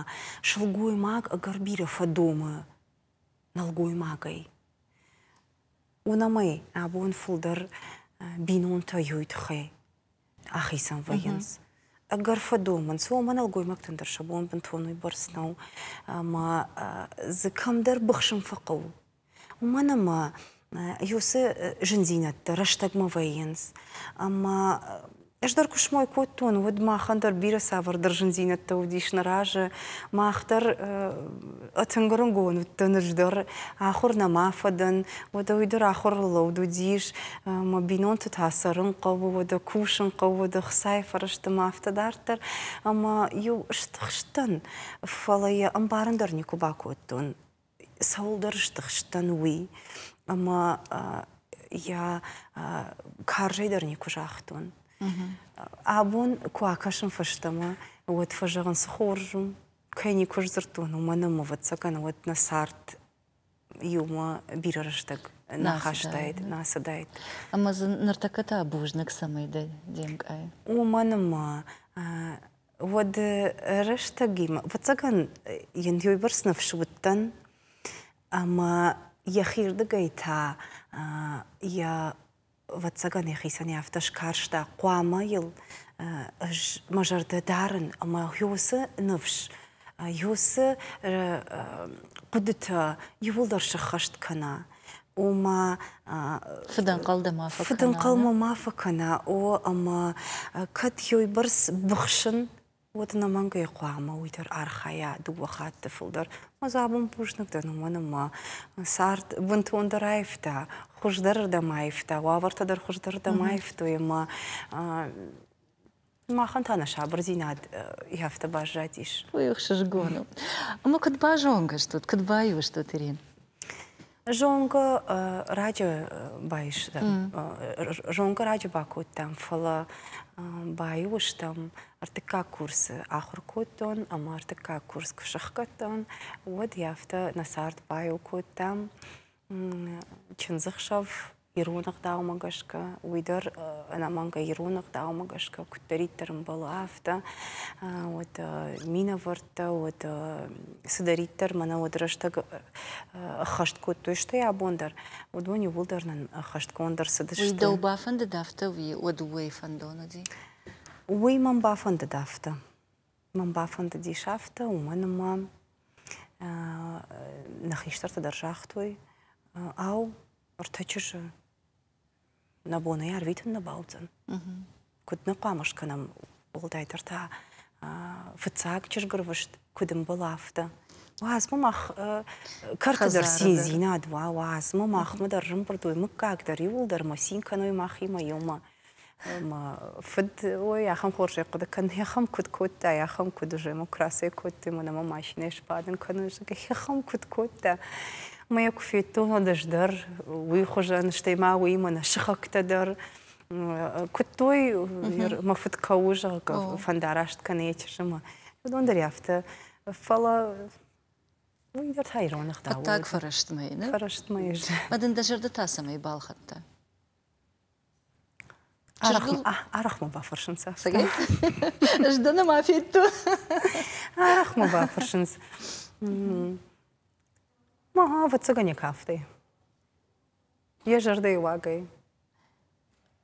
сылгоймаг ӕгӕр бирӕ фӕдомы нӕлгоймагӕй. Уынӕм ӕй, абон фылдӕр бинонтӕ уый тыххӕй ахицӕн вӕййынц. Ӕгӕр фӕдомынц, уымӕн нӕлгоймӕгтӕн дӕр сӕ бон бынтон уыйбӕрц нӕу ӕмӕ дзы кӕмдӕр быхсын фӕхъӕуы. Уымӕн ӕмӕ уыцы зындзинӕдтӕ рӕстӕгмӕ вӕййынц. Ӕмӕ Ӕз дӕр куы смой кодтон, уӕд махӕн дӕр бирӕ цавӕрдӕр зындзинӕдтӕ уыдис нӕ разы. Мах дӕр тынг ӕрыгон уыдтӕн ӕз дӕр, ахуыр нӕма фӕдӕн, уӕдӕ уый дӕр ахуырыл лӕуд уыдис. Мӕ бинонты та цӕрын хъӕуы, уӕдӕ кусын хъӕуы, уӕдӕ хцайы фӕрӕзты ма афтӕ дарддӕр. Ӕмӕ-иу стыхстӕн, фӕлӕ йӕ ӕмбарын дӕр никуы бакодтон. Цӕуылдӕр стыхстӕн, уый. Ӕмӕ йӕ карзӕй дӕр никуы загътон. Абон куы акӕсын фӕстӕмӕ, уӕд фӕзӕгъын, цы хорз у, кӕй никуы сдзырдтон, уымӕн ӕмӕ, ӕвӕццӕгӕн, уӕд нӕ цард иумӕ бирӕ рӕстӕг нӕ хастаид, нӕ ацыдаид. Ӕмӕ дзы ныртӕккӕ та бузныг цӕмӕй дӕ де мкъай? Уымӕн ӕмӕ Уӕд рӕстӕгимӕ, ӕвӕццӕгӕн, йын уыйбӕрц ныфс уыдтӕн, ӕмӕ Йӕхирдыгӕй та йӕ ӕвӕццӕгӕн, йӕхицӕн афтӕ скарста, хъуамӕ йыл ӕз мӕ зӕрдӕ дарын ӕмӕ уыцы ныфс, уыцы хъуыдытӕ иууылдӕр сӕххӕст кӕна. Ома фыдӕнхъӕл дӕ ма фӕкӕна. Фыдӕнхъӕл мӕ ма фӕкӕна, о, ӕмӕ кӕд уыйбӕрц быхсын, уӕд ӕнӕмӕнгӕй хъуамӕ уый дӕр архайа дыууӕ хатты фылдӕр. Ӕз абон бузныг дӕн, уымӕн ӕмӕ цард бынтондӕр аивта, хуыздӕрырдӕм аивта, уавӕртӕ дӕр хуыздӕрырдӕм аивтой ӕмӕ махӕн та нӕ сабырдзинад афтӕ баззадис. Уый ӕхсызгон у. Ӕмӕ куыд базонгӕ стут, куыд баиу стут, Ирин? Зонгӕ раджы баистӕм, зонгӕ раджы бакодтам, фӕлӕ баиу стӕм ӕртыккаг курсы ахуыр кодтон ӕмӕ ӕртыккаг курс куы сӕхгӕдтон, уӕд афтӕ нӕ цард баиу кодтам. Чындзӕхсӕв ирон ӕгъдаумӕ гӕсгӕ, уый дӕр ӕнӕмӕнгӕй ирон ӕгъдаумӕ гӕсгӕ куыддӕриддӕр ӕмбӕлы, афтӕ. Уӕд минӕвӕрттӕ, уӕд цыдӕриддӕр мӕнӕ уӕд рӕстӕг ӕххӕст кодтой, стӕй абон дӕр, уыдон иууылдӕр нын ӕххӕстгонд ӕрцыдысты. Уый дӕу бафӕндыд афтӕ, уӕд дыууӕйы фӕндон уыди? Уый мӕн бафӕндыд афтӕ. Мӕн бафӕндыдис афтӕ, уымӕн ӕмӕ нӕ хистӕртӕ дӕр загътой, ау, ӕртӕ чызджы нӕ бонӕй арвитын нӕ баудзӕн. Куыд нӕ хъуамӕ скӕнӕм, уӕлдайдӕр та фыццаг чызгырвыст куыд ӕмбӕлы, афтӕ. Уадзмӕ мах кӕрты дӕр циндзинад уа, уадзмӕ махмӕ дӕр рымбырд уой, мыггаг дӕр иууылдӕр мӕ цин кӕной махимӕ иумӕ. Мӕ фыд ой, ахӕм хорзӕй хъуыды кӕны, ахӕм куыд кодтай, ахӕм куыд уже мӕ куы рацӕй кодтой, мӕнӕ мӕ машинӕйы сбадын кӕнын, зӕгъгӕ, ахӕм куыд кодта. Мӕ йӕ куы федтон, уӕд ӕз дӕр уый хуызӕн, стӕй ма уыимӕ нӕ сыхӕгтӕ дӕр куыдтой, мӕ фыд кӕуы, зӕгъгӕ, фӕндараст кӕны йӕ чызджы мӕ. Уыдон дӕр афтӕ, фӕлӕ уый дӕр та ирон ӕгъдау. Хъуыддаг фӕрӕстмӕ, не? Фӕрӕстмӕ. Мӕ дын дӕ зӕрдӕ та цӕмӕй балхӕдта? Арӕх мӕ бафӕрсынц афтӕ. Ӕз дӕ нӕма федтон. Арӕх мӕ бафӕрсынц. Ма, ӕвӕццӕгӕн, йӕ кафтӕй. Йӕ зӕрдӕйы уагӕй.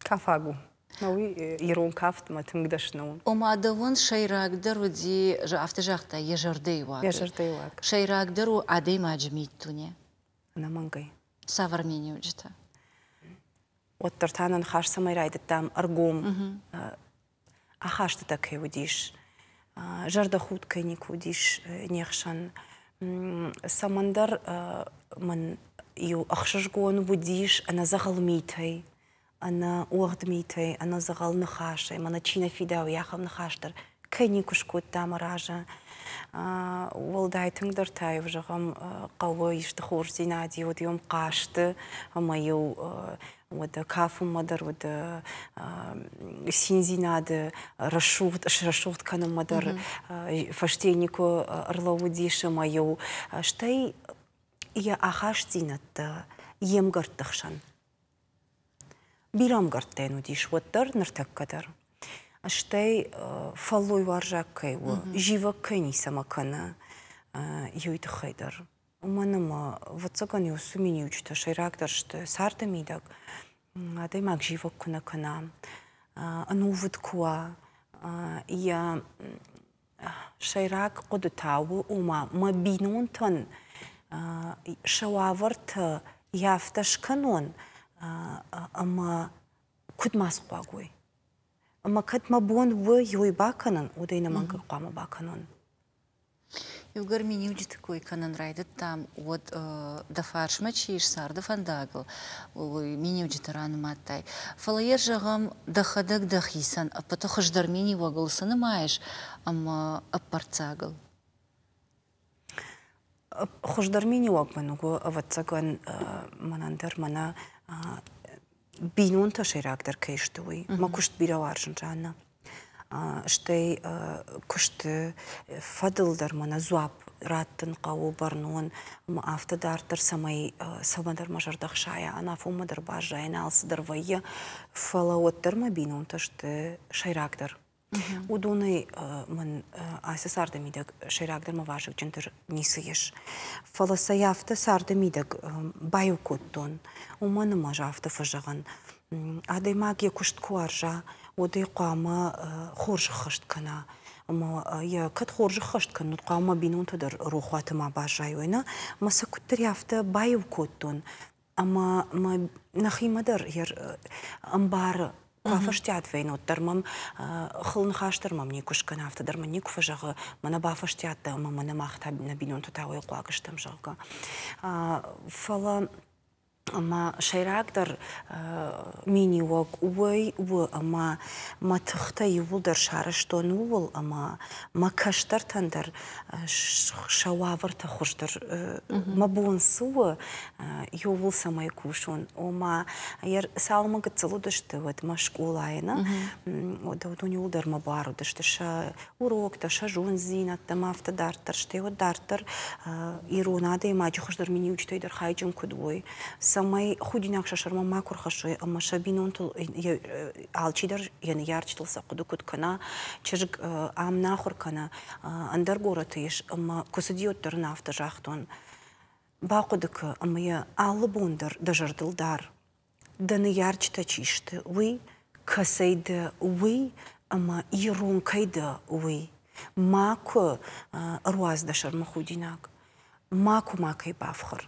Кафаг у. Уый ирон кафтмӕ тынг дӕсны у. Ома дӕуӕн сӕйрагдӕр уыди, афтӕ загътай, йӕ зӕрдӕйы уагӕй. Йӕ зӕрдӕйы уаг. Сӕйрагдӕр у адӕймаджы миддуне. Ӕнӕмӕнгӕй. Цавӕр миниуджытӕ? Уӕддӕр та нӕ ныхас цӕмӕй райдыдтам ӕргом ахастытӕ кӕй уыдис, зӕрдӕхудт кӕй никуы уыдис не хсӕн. Цӕмӕндӕр мын иу ӕхсызгон уыдис ӕнӕдзӕгъӕл митӕй, ӕнӕ уӕгъд митӕй, ӕнӕ дзӕгъӕл ныхасӕй, мӕнӕ чи нӕ фидауы, ахӕм ныхас дӕр кӕй никуы скодта мӕ разы. Уӕлдай тынгдӕр та-иу, зӕгъӕм, хъӕуы исты хорздзинад-иу уыд иу хъазты ӕмӕ-иу уӕдӕ кафынмӕ дӕр уыд циндзинады рӕсугъд, срӕсугъд кӕнынмӕ дӕр фӕсте никуы ӕрлӕууыдис ӕмӕ-иу стӕй йӕ ахастдзинӕдтӕ йе мгӕртты хсӕн. Бирӕ ӕмгӕрттӕ йын уыдис уӕддӕр, ныртӕккӕ дӕр. Стӕй фӕллойуарзаг кӕй у, зивӕг кӕй ницӕмӕ кӕны, уый тыххӕй дӕр. Уымӕн ӕмӕ, ӕвӕццӕгӕн, уыцы миниуджытӕ сӕйрагдӕр сты царды мидӕг. Адӕймаг зивӕг куы нӕ кӕна, ӕнувыд куы уа, йӕ сӕйраг хъуыды та у, ома мӕ бинонтӕн сӕ уавӕртӕ афтӕ скӕнон, ӕмӕ куыд ма схъуаг уой. Ӕмӕ кӕд мӕ бон у уый бакӕнын, уӕд ӕй ӕнӕмӕнг хъуамӕ бакӕнон. Иугӕр миниуджыты кой кӕнын райдыдтам, уӕд дӕ фарсмӕ чи ис царды фӕндагыл, уый миниуджыты ранымадтай. Фӕлӕ йӕ зӕгъӕм, дӕхӕдӕг дӕхицӕн ӕппӕты хуыздӕр миниуӕгыл цы нымайыс ӕмӕ ӕппӕрццагыл? Хуыздӕр миниуӕг мын у, ӕвӕццӕгӕн, мӕнӕн дӕр мӕнӕ бинонтӕ сӕйрагдӕр кӕй сты, уый. Мӕ куыст бирӕ уарзын, Жаннӕ. Стӕй куысты фӕдыл дӕр мӕнӕ дзуапп раттын хъӕуы бӕрнон ӕмӕ афтӕ дарддӕр, цӕмӕй цӕмӕдӕр мӕ зӕрдӕ хсайа, ӕнафонмӕ дӕр баззайын, алцыдӕр вӕййы. Фӕлӕ уӕддӕр мӕ бинонтӕ сты сӕйрагдӕр. Уыдонӕй мын ацы царды мидӕг сӕйрагдӕр мӕ вазыгджындӕр ницы ис. Фӕлӕ сӕ афтӕ царды мидӕг баиу кодтон. Уымӕн ӕмӕ ӕз афтӕ фӕзӕгъын, адӕймаг йӕ куыст куы уарза, уӕд ӕй хъуамӕ хорз ӕххӕст кӕна. Ӕмӕ йӕ кӕд хорз ӕххӕст кӕнын, хъуамӕ бинонтӕ дӕр рохуаты ма баззайой, нӕ? Ӕмӕ сӕ куыддӕр афтӕ баиу кодтон, ӕмӕ мӕ нӕхимӕ дӕр ӕмбары, куы афӕстиат вӕййын, уӕддӕр мӕм хыл ныхас дӕр мӕм никуы скӕны, афтӕ дӕр мын никуы фӕзӕгъы, мӕнӕ бафӕстиат дӕ ӕмӕ мӕнӕ мах та нӕ бинонтӕ та уый хъуаг стӕм, зӕгъгӕ. Фӕлӕ ӕмӕ сӕйрагдӕр миниуӕг уый у, ӕмӕ мӕ тыхтӕ иууылдӕр сарӕзтон ууыл, ӕмӕ мӕ кӕстӕртӕн дӕр сӕ уавӕртӕ хуыздӕр мӕ бон цы у, иууыл цӕмӕй кусон. Ома, цалынмӕ гыццыл уыдысты, уӕдмӕ скъолайы нӕ, уӕдӕ уыдон иууылдӕр мӕ бар уыдысты сӕ уроктӕ, сӕ зонддзинӕдтӕ ӕмӕ афтӕ дарддӕр. Стӕй уӕд дарддӕр ирон адӕймаджы хуыздӕр миниуджытӕй дӕр хайджын куыд уой, цӕмӕй худинаг сӕ сӕрмӕ макуы рхӕссой ӕмӕ сӕ бинонтыл алчидӕр йӕ ныййарджытыл сӕ хъуыды куыд кӕна, чызг ам нӕ ахуыр кӕны, ӕндӕр горӕты ис ӕмӕ куы цыди, уӕддӕр ын афтӕ загътон: бахъуыды кӕ ӕмӕ йӕ алы бон дӕр дӕ зӕрдыл дар, дӕ ныййарджытӕ чи сты, уый, кӕцӕй дӕ, уый ӕмӕ ирон кӕй дӕ, уый. Макуы ӕруадз дӕ сӕрмӕ худинаг, макуы макӕй бафхӕр.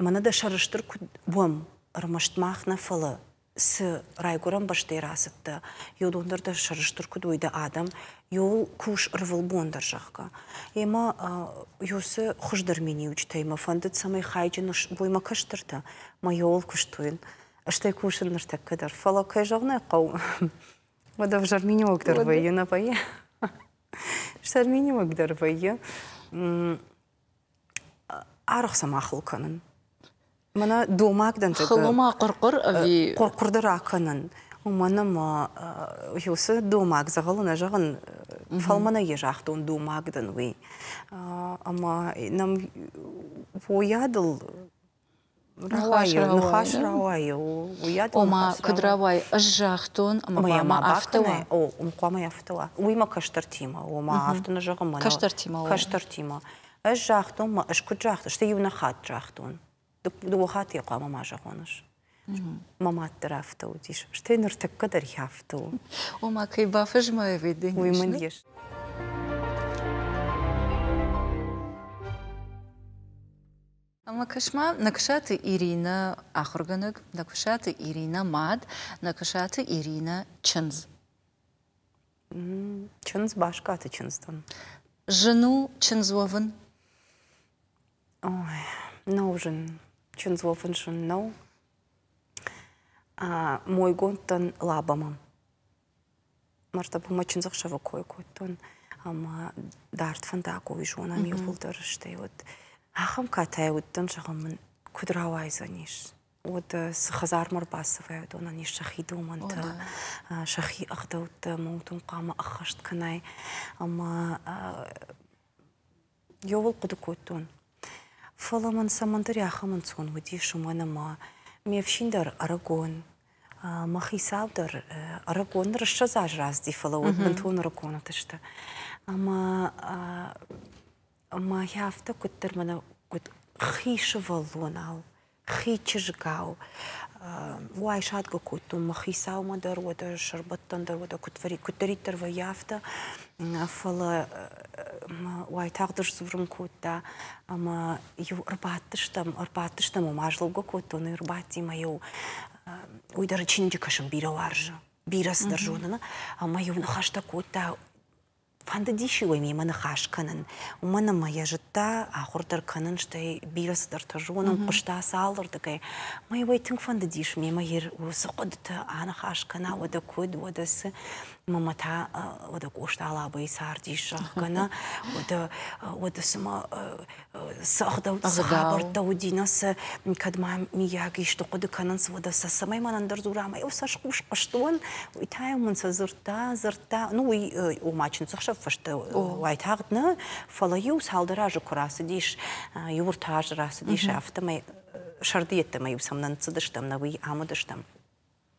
Мӕнӕ дӕ сӕрыстыр куыд уӕм, ӕрмӕст мах нӕ, фӕлӕ цы райгуырӕн бӕстӕй рацыдтӕ, уыдон дӕр дӕ сӕрыстыр куыд уой дӕ адӕм, иуыл кус ӕрвылбон дӕр, зӕгъгӕ. Ӕмӕ уыцы хуыздӕр миниуджытӕй мӕ фӕндыд, цӕмӕй хайджын уой мӕ кӕстӕртӕ, мӕ иуыл куыстой. Стӕй кусын ныртӕккӕ дӕр. Фӕлӕ, кӕй зӕгъын ӕй хъӕуы, уӕд ӕвзӕр миниуӕг дӕр вӕййы, нӕ вӕййы? Ӕвзӕр миниуӕг дӕр вӕййы. Арӕх сӕм ахыл кӕнын. Мӕнӕ домаг дӕн. Хылы ма хъуыр-хъуыр ӕви? Хъуыр-хъуыр дӕр акӕнын. Уымӕн ӕмӕ уыцы домаг дзӕгъӕлы нӕ зӕгъын, фӕлмӕнӕй йӕ загътон, домаг дӕн уый. Ӕмӕ нӕм уыйадыл рауайы, ныхас рауайы, уыйадыл. Ома, куыд рауайы, ӕз загътон, ӕмӕ хъуамӕ афтӕ уа? О, хъуамӕ афтӕ уа. Уый мӕ кӕстӕртимӕ, ома афтӕ нӕ зӕгъын, мӕнӕ. Кӕстӕртимӕ. Кӕстӕртимӕ. Ӕз загътон, ма ӕз куыд загътон, стӕй иу нӕ хатт загътон. Дыууӕ хатты йӕ хъуамӕ ма зӕгъон ӕз. Мӕ мад дӕр афтӕ уыдис. Стӕй ныртӕккӕ дӕр афтӕ у. Ома, кӕй бафӕзмай, уый мын ис. Ӕмӕ кӕс-ма, Нӕкуысаты Иринӕ ахуыргӕнӕг, Нӕкуысаты Иринӕ мад, Нӕкуысаты Иринӕ чындз. Чындз, Баскаты чындз дӕн. Зын у чындз уӕвын? Ой, нӕу зын. Чындз уӕвын зын нӕу. Мойгонд дӕн Лабӕмӕ. Мӕрдтӕ чындзӕхсӕвы кой кодтон ӕмӕ дард фӕндаг уый зонӕм иууылдӕр, стӕй уӕд ахӕм катайы уыдтӕн, зӕгъын мын, куыд рауайдзӕнис. Уӕд цы хӕдзармӕ ӕрбацӕуай, уыдонӕн ис сӕхи домӕнтӕ, сӕхи ӕгъдӕуттӕ ӕмӕ уыдон хъуамӕ ӕххӕст кӕнай. Ӕмӕ Иууыл хъуыды кодтон. Фӕлӕ мын цӕмӕндӕр ахӕм ӕнцон уыдис, уымӕн ӕмӕ ме фсин дӕр ӕрыгон, мӕ хицау дӕр ӕрыгон, ныр 20 азы рацыди, фӕлӕ уӕд бынтон ӕрыгон уыдысты. Ӕмӕ ӕмӕ афтӕ куыддӕр мӕнӕ куыд хи сывӕллонау хи чызгау уайсадгӕ кодтон мӕ хицаумӕ дӕр, уӕдӕ сӕрбӕттӕн дӕр, уӕдӕ куыддӕриддӕр вӕййы, афтӕ. Фӕлӕ уайтагъд сдзурын кодта ӕмӕ иу ӕрбадтыстӕм, ӕрбадтыстӕм, ома злоугӕ кодтон, ӕрбадти мӕ-иу уый дӕр чиныджы кӕсын бирӕ уарзы, бирӕ цыдӕр зоны, ӕмӕ-иу ныхӕстӕ кодта. Фӕндыдис-иу ӕй мемӕ ныхас кӕнын, уымӕн ӕмӕ йӕ зыдта, ахуыр дӕр кӕнын, стӕй бирӕ цыдӕртӕ зонын, хъуыста сӕ алырдыгӕй. Мӕ-иу ӕй тынг фӕндыдис мемӕ йе уыцы хъуыдыты аныхас кӕна, уӕдӕ куыд, уӕдӕ цы. Мӕ та уӕдӕ Къоста Лабӕйы цардис, зӕгъгӕ, нӕ, уӕдӕ, уӕдӕ цыма цы ӕгъдӕутты, цы хабӕрттӕ уыди, нӕ цы, кӕд ма миййаг исты хъуыды кӕнынц, уӕдӕ сӕ цӕмӕй мӕнӕн дӕр дзура, ӕмӕ-иу сӕ схъус хъуыстон, уый та-иу мын сӕ дзырдта, дзырдта, ну уый ома чындзӕхсӕв фӕстӕ уайтагъд нӕ, фӕлӕ-иу цалдӕр азы куы рацыдис, иу ӕртӕ азы рацыдис, афтӕмӕй сӕрды йеддӕмӕ-иу сӕм нӕ ныццыдыстӕм, нӕ уый ам уыдыстӕм.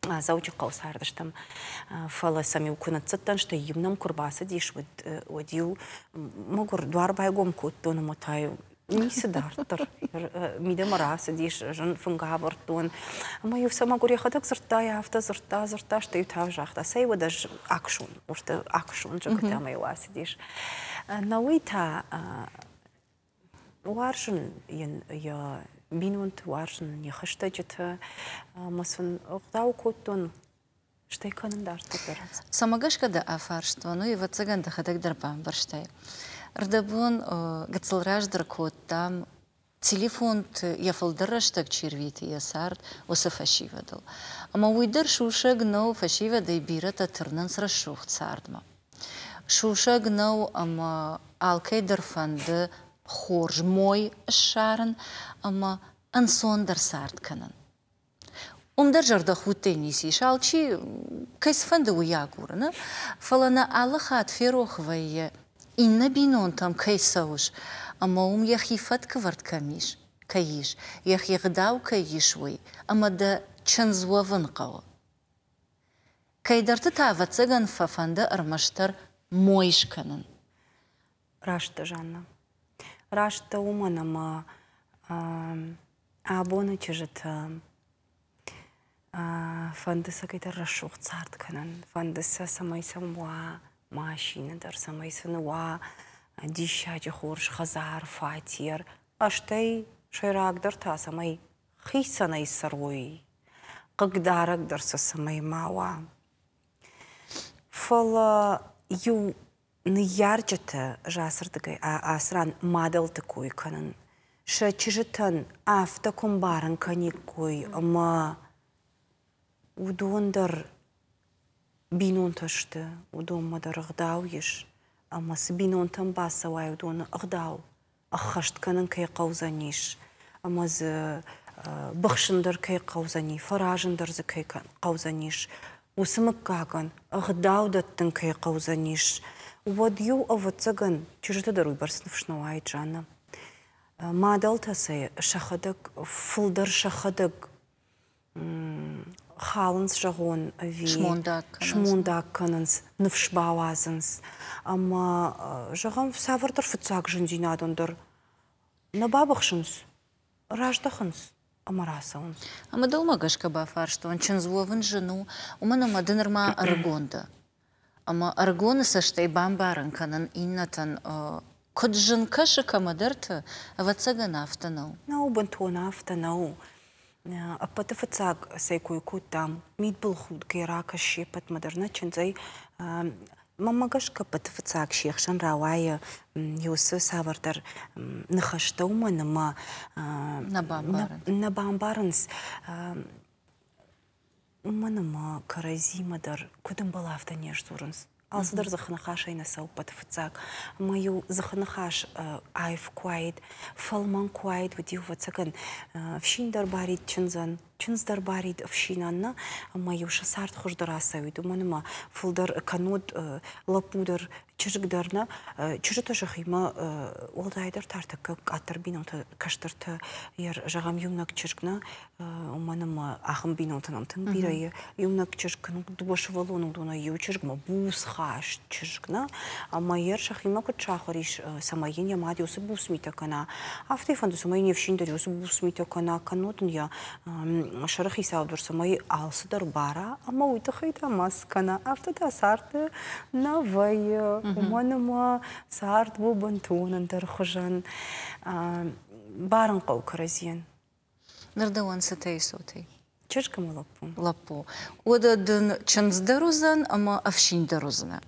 Дзӕуджыхъӕуы цардыстӕм. Фӕлӕ сӕм-иу куы ныццыдтӕн, стӕй-иу нӕм куы рбацыдис, уӕд-иу мӕгуыр дуар байгом кодтон ӕмӕ та-иу ницы дарддӕр. Мидӕмӕ рацыдис, зын фынг авӕрдтон. Ӕмӕ-иу сӕ мӕгуыр йӕхӕдӕг дзырдта, афтӕ дзырдта, дзырдта, стӕй та загъта, цӕй уӕд ӕз акусон, уырты акусон, зӕгъгӕ, ӕмӕ-иу ацыдис. Науӕй та Уарзын йын йӕ бинонты, уарзын ын йӕ хӕстӕджыты ӕмӕ сын ӕгъдау кодтон, стӕй кӕнын дарддӕр дӕр. Цӕмӕ гӕсгӕ дӕ афарстон, уый, ӕвӕццӕгӕн, дӕхӕдӕг дӕр бамбӕрстай. Рдӕбон гыццыл раздӕр кодтам, телефонты йӕ фылдӕр рӕстӕг чи рвиты йӕ цард, уыцы фӕсивӕдыл. Ӕмӕ уый дӕр сусӕг нӕу, фӕсивӕдӕй бирӕтӕ тырнынц рӕсугъд цардмӕ. Сусӕг нӕу ӕмӕ алкӕй дӕр фӕнды хорз мой ссарын ӕмӕ ӕнцондӕр цард кӕнын. Уым дӕр зӕрдӕхудтӕй ницы ис, алчи кӕй цыфӕнды, уый агуры, нӕ? Фӕлӕ нӕ алы хатт ферох вӕййы, иннӕ бинонтӕм кӕй цӕуыс ӕмӕ уым йӕхи фӕткӕвӕрд кӕм ис, кӕй ис, йӕхи гъдау кӕй ис, уый, ӕмӕ дӕ чындз уӕвын хъӕуы. Кӕйдӕрты та, ӕвӕццӕгӕн, фӕфӕнды ӕрмӕстдӕр мой скӕнын. Раст дӕ, Жанна. Раст дӕ уымӕн, ӕмӕ абоны чызджытӕ фӕнды сӕ кӕйдӕр рӕсугъд цард кӕнын, фӕнды сӕ, цӕмӕй сӕм уа машинӕ дӕр, цӕмӕй сын уа диссаджы хорз хӕдзар, фатер, стӕй сӕйрагдӕр та, цӕмӕй хицӕнӕй цӕрой, хъыгдарӕг дӕр сӕ цӕмӕй ма уа. Фӕлӕ иу ныййарджытӕ ӕз ацырдыгӕй ацы ран мадӕлты кой кӕнын, сӕ чызджытӕн афтӕ куы мбарын кӕниккой ӕмӕ уыдон дӕр бинонтӕ сты, уыдонмӕ дӕр ӕгъдау ис, ӕмӕ цы бинонтӕм бацӕуай, уыдоны ӕгъдау ӕххӕст кӕнын кӕй хъӕудзӕнис ӕмӕ дзы быхсын дӕр кӕй хъӕудзӕни, фӕразын дӕр дзы кӕй хъӕудзӕнис, уыцы мыггагӕн ӕгъдау дӕттын кӕй хъӕудзӕнис, уӕд-иу, ӕвӕццӕгӕн, чызджыты дӕр уыйбӕрц ныфс нӕ уаид, Жаннӕ. Мадӕлтӕ сӕ сӕхӕдӕг фылдӕр сӕхӕдӕг халынц, зӕгъон, ӕви смондаг кӕнынц, ныфс бауадзынц. Ӕмӕ, зӕгъӕм, цавӕрдӕр фыццаг зындзинадон дӕр нӕ бабыхсынц, раздӕхынц ӕмӕ рацӕуынц. Ӕмӕ дӕумӕ гӕсгӕ бафарстон, чындз уӕвын зын у, уымӕн ӕмӕ ды нырма ӕрыгон дӕ. Ӕмӕ ӕрыгоны цӕстӕй бамбарын кӕнын иннӕтӕн куыд зын кӕсы кӕмӕдӕрты, ӕвӕццӕгӕн, афтӕ нӕу. Нӕу, бынтон афтӕ нӕу. Ӕппӕты фыццаг цӕй кой кодтам, мидбылхудгӕ ракӕс се ппӕтмӕ дӕр нӕ чындзӕй. Мӕнмӕ гӕсгӕ ӕппӕты фыццаг се хсӕн рауайы уыцы цавӕрдӕр ныхӕстӕ, уымӕн ӕмӕ нӕ бамбарынц. Уымӕн ӕмӕ кӕрӕдзимӕ дӕр куыд ӕмбӕлы, афтӕ не сдзурынц. Алцыдӕр дзыхыныхасӕй нӕ цӕуы ӕппӕты фыццаг. Ӕмӕ-иу дзыхыныхас аив куы уаид, фӕлмӕн куы уаид, уӕд-иу, ӕвӕццӕгӕн, ӕфсин дӕр барид чындзӕн, чындз дӕр барид ӕфсинӕн, нӕ? Ӕмӕ-иу сӕ цард хуыздӕр ацӕуид, уымӕн ӕмӕ фылдӕр кӕннод лӕппу дӕр, чызг дӕр нӕ. Чызджытӕ сӕхимӕ уӕлдайдӕр та ӕртӕккӕ къаддӕр бинонтӕ, кӕстӕртӕ, зӕгъӕм, иунӕг чызг нӕ, уымӕн ӕмӕ ахӕм бинонтӕ нӕм тынг бирӕ и. Иунӕг чызг кӕнӕ дыууӕ сывӕллоны уыдонӕй иу чызгмӕ буцхаст чызг нӕ, ӕмӕ йӕ сӕхимӕ куыд сахуыр ис, цӕмӕй йын йӕ мад уыцы буц митӕ кӕна, афтӕ фӕнды, цӕмӕй не фсин дӕр уыцы буц митӕ кӕна, кӕннод ын йӕ сӕрыхицау дӕр цӕмӕй алцыдӕр бара, ӕмӕ уый тыххӕй та ма цы кӕна, афтӕ та царды нӕ вӕййы, уымӕн ӕмӕ цард у бынтон ӕндӕр хуызӕн. Барын хъӕуы кӕрӕдзийӕн. Ныр дӕуӕн цытӕ и цотӕй? Чызг ӕмӕ лӕппу. Лӕппу. Уӕдӕ дын чындз дӕр уыдзӕн ӕмӕ ӕфсин дӕр уыдзынӕ.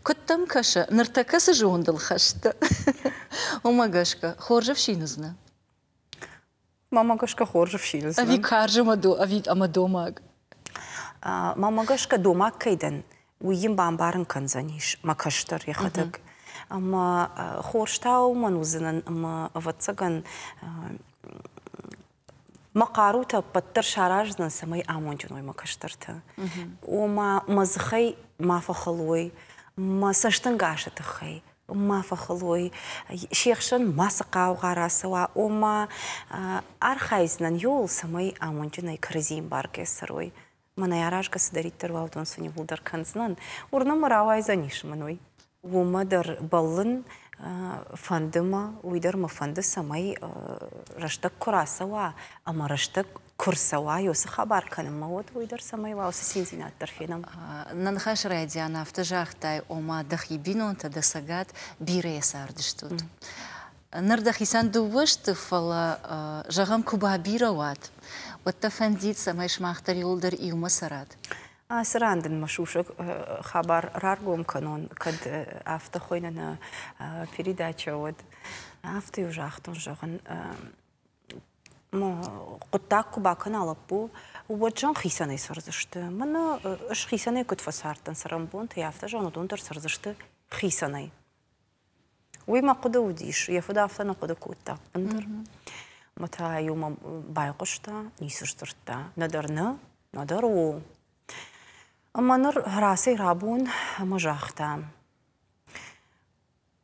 Куыд дӕм кӕсы, ныртӕккӕ цы зондыл хӕст дӕ? Уымӕ гӕсгӕ хорз ӕфсин уыдзынӕ? Мамӕ гӕсгӕ хорз ӕфсин уыдзынӕ. Ӕви карз ӕмӕ ӕви ӕмӕ домаг? Мамӕ гӕсгӕ домаг кӕй дӕн, уый йын бамбарын кӕндзӕнис мӕ кӕстӕр йӕхӕдӕг. Ӕмӕ хорз та уымӕн уыдзынӕн, ӕмӕ, ӕвӕццӕгӕн, мӕ хъарутӕ ӕппӕт дӕр сараздзынӕн, цӕмӕй амондджын уой мӕ кӕстӕртӕ. Ома мӕ дзыхӕй ма фӕхыл уой, мӕ цӕстӕнгасы тыххӕй ма фӕхыл уой, се хсӕн мацы хъаугъа рацӕуа, ома архайдзынӕн иуыл, цӕмӕй амондджынӕй кӕрӕдзийы ӕмбаргӕ цӕрой. Мӕнӕй аразгӕ цыдӕриддӕр уа, уыдон сын иууылдӕр кӕндзынӕн. Уырны мӕ, рауайдзӕнис мын уый. Уымӕ дӕр бӕллын, фӕнды мӕ, уый дӕр мӕ фӕнды, цӕмӕй рӕстӕг куы рацӕуа ӕмӕ рӕстӕг куы рцӕуа уыцы хабар кӕнынмӕ, уӕд уый дӕр цӕмӕй уа, уыцы циндзинад дӕр фенӕм. Нӕ ныхасы райдиан афтӕ загътай, ома дӕхи бинонтӕ, дӕ цӕгат бирӕ цардыстут. Ныр дӕхицӕн дыууӕ сты, фӕлӕ, зӕгъӕм, куы бабирӕ уат, уӕд дӕ фӕндид, цӕмӕй сымах дӕр иуылдӕр иумӕ цӕрат? Ацы ран дын мӕ сусӕг хабар раргом кӕнон, кӕд афтӕ хуыйны нӕ передачӕ, уӕд. Афтӕ-иу загътон, зӕгъын, хъуыддаг куы бакӕна лӕппу, уӕд зӕгъын хицӕнӕй цӕрдзысты. Мӕнӕ ӕз хицӕнӕй куыд фӕцардтӕн цӕрӕнбонтӕй, афтӕ зӕгъын, уыдон дӕр цӕрдзысты хицӕнӕй. Уый мӕ хъуыды уыдис, йӕ фыд афтӕ нӕ хъуыды кодта ӕппындӕр. Ӕмӕ та-иу мӕм байхъуыста, ницы сдзырдта. Нӕдӕр нӕ, нӕдӕр о. Ӕмӕ ныр рацӕй-рабон ӕмӕ загъта,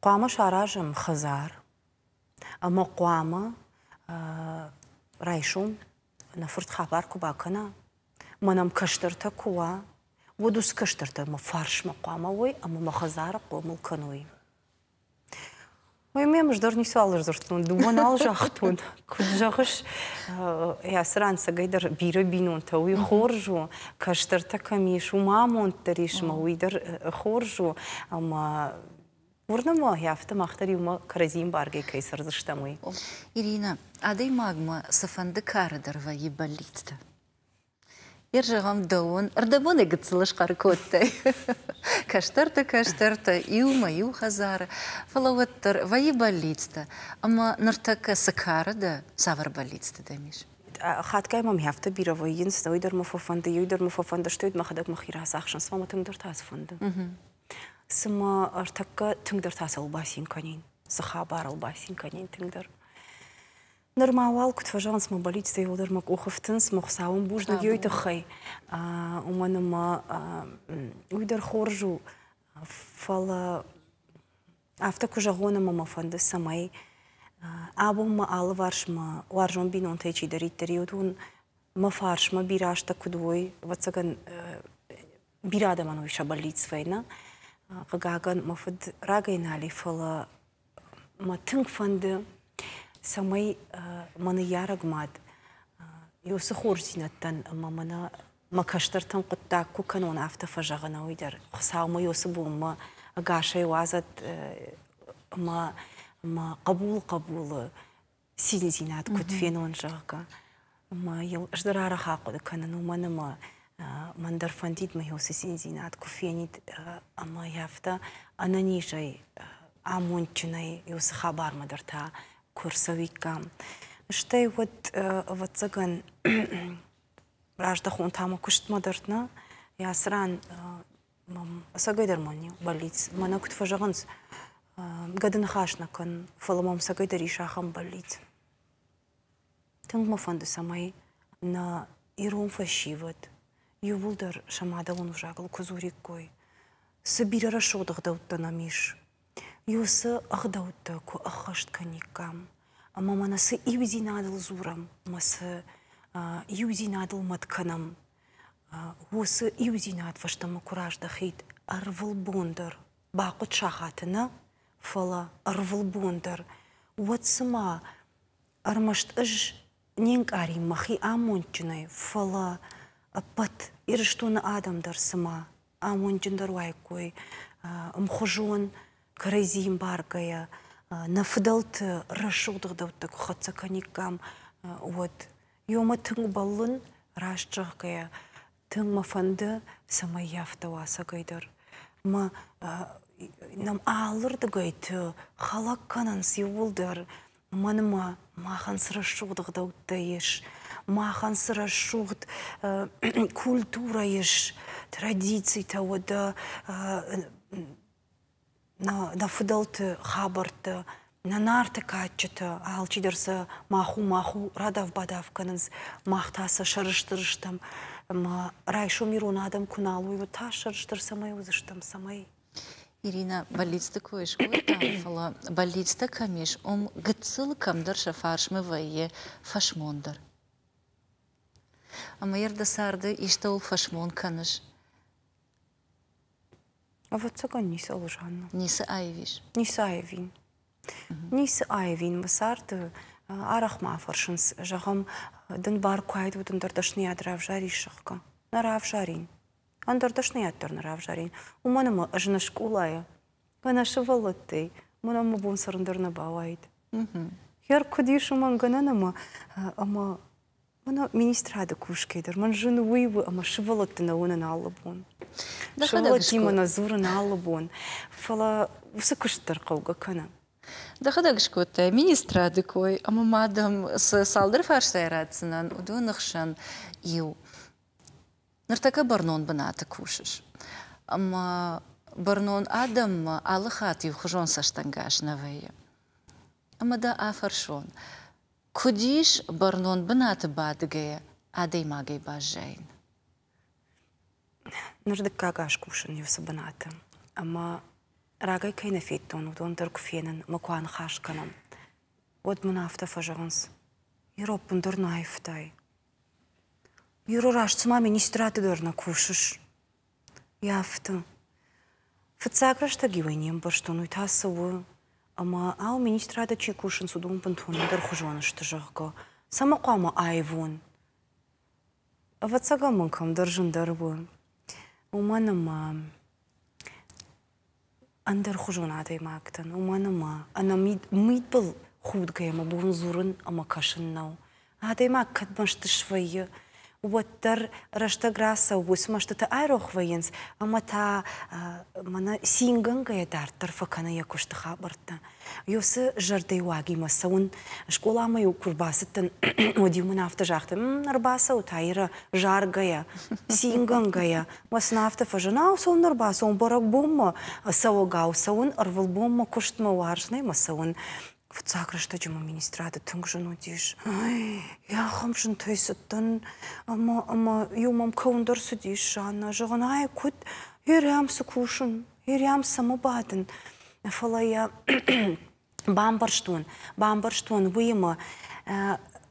хъуамӕ саразӕм хӕдзар ӕмӕ хъуамӕ райсом нӕ фырт хабар куы бакӕна, мӕн ӕм кӕстӕртӕ куы уа, уӕд уыцы кӕстӕртӕ мӕ фарсмӕ хъуамӕ уой ӕмӕ мӕ хӕдзары хъомыл кӕной. Ой, мӕм ӕз дӕр ницуал сдзырдтон, дыууӕ нал загътон. Куыд зӕгъыс, ацы ран цӕгӕйдӕр бирӕ бинонтӕ, уый хорз у, кӕстӕртӕ кӕм ис, уым амонд дӕр ис, ӕмӕ уый дӕр хорз у. Ӕмӕ уырны мӕ, афтӕ мах дӕр иумӕ кӕрӕдзийы ӕмбаргӕ кӕй цӕрдзыстӕм, уый. Иринӕ, адӕймагмӕ цыфӕнды кары дӕр вӕййы бӕллицтӕ. Ер зӕгъӕм, дӕуӕн ӕрдӕбонӕй гыццыл схъӕр кодтай. Кӕстӕртӕ, кӕстӕртӕ, иумӕ, иу хӕдзары. Фӕлӕ уӕддӕр вӕййы бӕллицтӕ. Ӕмӕ ныртӕккӕ цы кары дӕ, цавӕр бӕллицтӕ дӕм ис? Хатгай мӕм афтӕ бирӕ вӕййынц, уый дӕр мӕ фӕфӕнды, иу дӕр мӕ фӕфӕнды, стӕй мӕхӕдӕг мӕхи рацахсын, цыма мӕ тынгдӕр та цы фӕнды. Цыма ӕртӕккӕ тынгдӕр та цӕуыл бацин кӕнин, цы хабарыл бацин кӕнин тынгдӕр. Нырма уал, куыд фӕзӕгъынц, мӕ бӕллицтӕ иууылдӕр мӕ къухы фтынц, мӕ Хуыцауӕн бузныг уый тыххӕй, уымӕн ӕмӕ уый дӕр хорз у, фӕлӕ афтӕ куы зӕгъон ӕмӕ мӕ фӕнды, цӕмӕй абон мӕ алыварс мӕ уарзон бинонтӕй чидӕриддӕр и, уыдон мӕ фарсмӕ бирӕ азтӕ куыд уой, ӕвӕццӕгӕн, бирӕ адӕмӕн уый сӕ бӕллиц вӕйны. Хъыгагӕн, мӕ фыд рагӕй нал и, фӕлӕ мӕ тынг фӕнды, цӕмӕй мӕ ныййарӕг мад уыцы хорздзинӕдтӕн ӕмӕ мӕнӕ мӕ кӕстӕртӕн хъуыддаг куы кӕнон, афтӕ фӕзӕгъын уый дӕр. Хуыцау мӕ уыцы бонмӕ ӕгасӕй уадзӕд ӕмӕ мӕ хъӕбулы хъӕбулы циндзинад куыд фенон, зӕгъгӕ. Ӕмӕ йыл ӕз дӕр арӕх ахъуыды кӕнын, уымӕн ӕмӕ мӕн дӕр фӕндид мӕ уыцы циндзинад куы фенид ӕмӕ йӕ афтӕ ӕнӕнизӕй, амондджынӕй уыцы хабармӕ дӕр та куы рцӕуиккам. Стӕй уӕд, ӕвӕццӕгӕн, раздӕхон та мӕ куыстмӕ дӕр нӕ, ацы ран Ӕцӕгӕйдӕр мӕн бӕллиц. Мӕнӕ куыд фӕзӕгъынц, гӕды ныхас нӕ кӕнын, фӕлӕ мӕм ӕцӕгӕйдӕр ис ахӕм бӕллиц. Тынг мӕ фӕнды, цӕмӕй нӕ ирон фӕсивӕд иууылдӕр сӕ мадӕлон ӕвзагыл куы дзуриккой. Цы бирӕ рӕсугъд ӕгъдӕуттӕ нӕм ис, уыцы ӕгъдӕуттӕ куы ӕххӕст кӕниккам ӕмӕ мӕнӕ цы иудзинадыл дзурӕм ӕмӕ цы иудзинадыл мӕт кӕнӕм, уыцы иудзинад фӕстӕмӕ куы раздӕхид ӕрвылбон дӕр, бахъуыд сахаты нӕ, фӕлӕ ӕрвылбон дӕр, уӕд цыма ӕрмӕст ӕз не нкъарин мӕхи амондджынӕй, фӕлӕ ӕппӕт Ирыстоны адӕм дӕр цыма амондджындӕр уаиккой ӕмхуызон, кӕрӕдзийы ӕмбаргӕйӕ, нӕ фыдӕлты рӕсугъд ӕгъдӕуттӕ куы хӕццӕ кӕниккам, уӕд. Ёмӕ тынг бӕллын, раст зӕгъгӕйӕ, тынг мӕ фӕнды, цӕмӕй афтӕ уа ӕцӕгӕйдӕр. Мӕ нӕм алырдыгӕйты хӕлӕг кӕнынц иууылдӕр. Мӕнмӕ махӕн цы рӕсугъд ӕгъдӕуттӕ ис, махӕн цы рӕсугъд культурӕ ис, традицитӕ, уӕдӕ нӕ фыдӕлты хабӕрттӕ, нӕ Нарты кадджытӕ, алчидӕр сӕ маху-маху радав-бадав кӕнынц, мах та сӕ сӕрыстыр стӕм. Ӕмӕ райсом ирон адӕм куы нал уой, уӕд та сӕрыстыр цӕмӕй уыдзыстӕм, цӕмӕй? Иринӕ, бӕллицты кой скодтам, фӕлӕ бӕллицтӕ кӕм ис, уым гыццыл кӕмдӕр сӕ фарсмӕ вӕййы фӕсмон дӕр. Ӕмӕ йӕ дӕ царды истӕуыл фӕсмон кӕныс? Ӕвӕццӕгӕн, ницӕуыл, Жанна. Ницы аивис? Ницы аивин. Ницы аивин мӕ царды. Арӕх ма фӕрсынц, зӕгъӕм, дын бар куы уаид, уӕд ӕндӕр дӕсныйад равзарис, зӕгъгӕ. Нӕ равзарин. Ӕндӕр дӕсныйад дӕр нӕ равзарин. Уымӕн ӕмӕ ӕз нӕ скъолайы, ӕнӕ сывӕллӕттӕй мӕнӕн мӕ бон цӕрын дӕр нӕ бауаид. Хӕр куыд ис уымӕн гӕнӕн ӕмӕ ӕмӕ мӕнӕ министрады кусгӕ дӕр мӕн зын уый у, ӕмӕ сывӕллӕтты нӕ уынын алы бон. Сывӕллӕттимӕ нӕ дзурын алы бон, фӕлӕ уыцы куыст дӕр хъӕугӕ кӕны. Дӕхӕдӕг скодтай министрады кой, ӕмӕ ма дӕм цы цалдӕр фарстайы ратдзынӕн, уыдоны хсӕн иу. Ныртӕккӕ бӕрнон бынаты кусыс. Ӕмӕ бӕрнон адӕммӕ алы хатт иухуызон цӕстӕнгас нӕ вӕййы. Ӕмӕ дӕ афӕрсон, куыд ис бӕрнон бынаты бадгӕйӕ адӕймагӕй баззайын? Ныр дыккаг аз кусын уыцы бынаты. Ӕмӕ рагӕй кӕй нӕ федтон, уыдон дӕр куы фенын ӕмӕ куы аныхас кӕнӕм, уӕд мын афтӕ фӕзӕгъынц: Иро, ӕппындӕр нӕ аивтай. Иро, раст цыма министрады дӕр нӕ кусыс. Афтӕ. Фыццаг рӕстӕг-иу ӕй не мбӕрстон, уый та цы у? Ӕмӕ ау, министрады чи кусынц, уыдон бынтон ӕндӕрхуызон сты, зӕгъгӕ. Цӕмӕ хъуамӕ аивон? Ӕвӕццӕгӕн мын кӕмдӕр зындӕр у, уымӕн ӕмӕ ӕндӕрхуызон адӕймаг дӕн, уымӕн ӕмӕ ӕнӕ мидбыл худгӕйӕ мӕ бон дзурын ӕмӕ кӕсын нӕу. Адӕймаг кӕд мӕсты свӕййы, уӕддӕр рӕстӕг рацӕуы, уыцы мӕстытӕ айрох вӕййынц ӕмӕ та мӕнӕ цингӕнгӕйӕ дарддӕр фӕкӕны йӕ куысты хабӕрттӕ. Уыцы зӕрдӕйы уагимӕ цӕуын скъоламӕ-иу куы рбацыдтӕн, уӕд-иу мын афтӕ загъта: ӕрбацӕут, Аира, заргӕйӕ, цингӕнгӕйӕ. Мӕ сын афтӕ фӕзын, ау, цӕуын ӕрбацӕуын бӕрӕгбонмӕ цӕуӕгау, цӕуын ӕрвылбонмӕ куыстмӕ уарзынӕй мӕ цӕуын. Фыццаг рӕстӕджы мӕ министрады тынг зын уыдис. Ахӕм зынтӕй цыдтӕн ӕмӕ ӕмӕ-иу мӕм кӕуын дӕр цыдис, Жанна, зӕгъын, ай куыд, Ирӕм цы кусын, Ирӕм цӕмӕ бадын. Фӕлӕ йӕ бамбӕрстон, бамбӕрстон уыимӕ,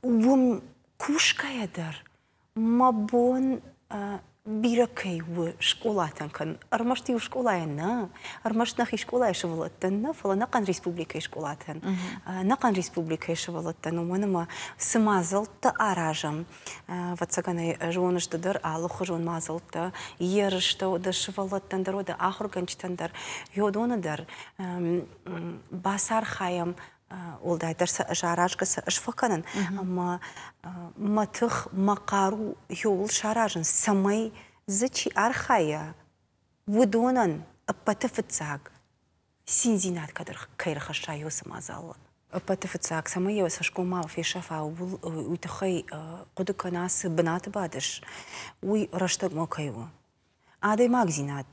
уым кусгӕйӕ дӕр мӕ бон бирӕ кӕй у скъолатӕн кӕнын. Ӕрмӕст иу скъолайӕн нӕ, ӕрмӕст нӕхи скъолайы сывӕллӕттӕн нӕ, фӕлӕ ӕнӕхъӕн республикӕйы скъолатӕн. Ӕнӕхъӕн республикӕйы сывӕллӕттӕн, уымӕн ӕмӕ цы мадзӕлттӕ аразӕм, ӕвӕццӕгӕн ӕй зоныс ды дӕр, алыхуызон мадзӕлттӕ, ерыстӕ дӕ сывӕллӕттӕн дӕр, дӕ ахуыргӕнджытӕн дӕр, уыдоны дӕр бацархайӕм уӕлдайдӕр сӕ ӕз аразгӕ сӕ ӕз фӕкӕнын ӕмӕ мӕ тых, мӕ хъару иууыл саразын, цӕмӕй дзы чи архайа, уыдонӕн ӕппӕты фыццаг циндзинад кӕй рхӕсса уыцы мадзалы. Ӕппӕты фыццаг, цӕмӕй йӕ цӕсгом ма фесафа, ууыл уый тыххӕй хъуыды кӕна, цы бынаты бадыс, уый рӕстӕгмӕ кӕй у. Адӕймагдзинад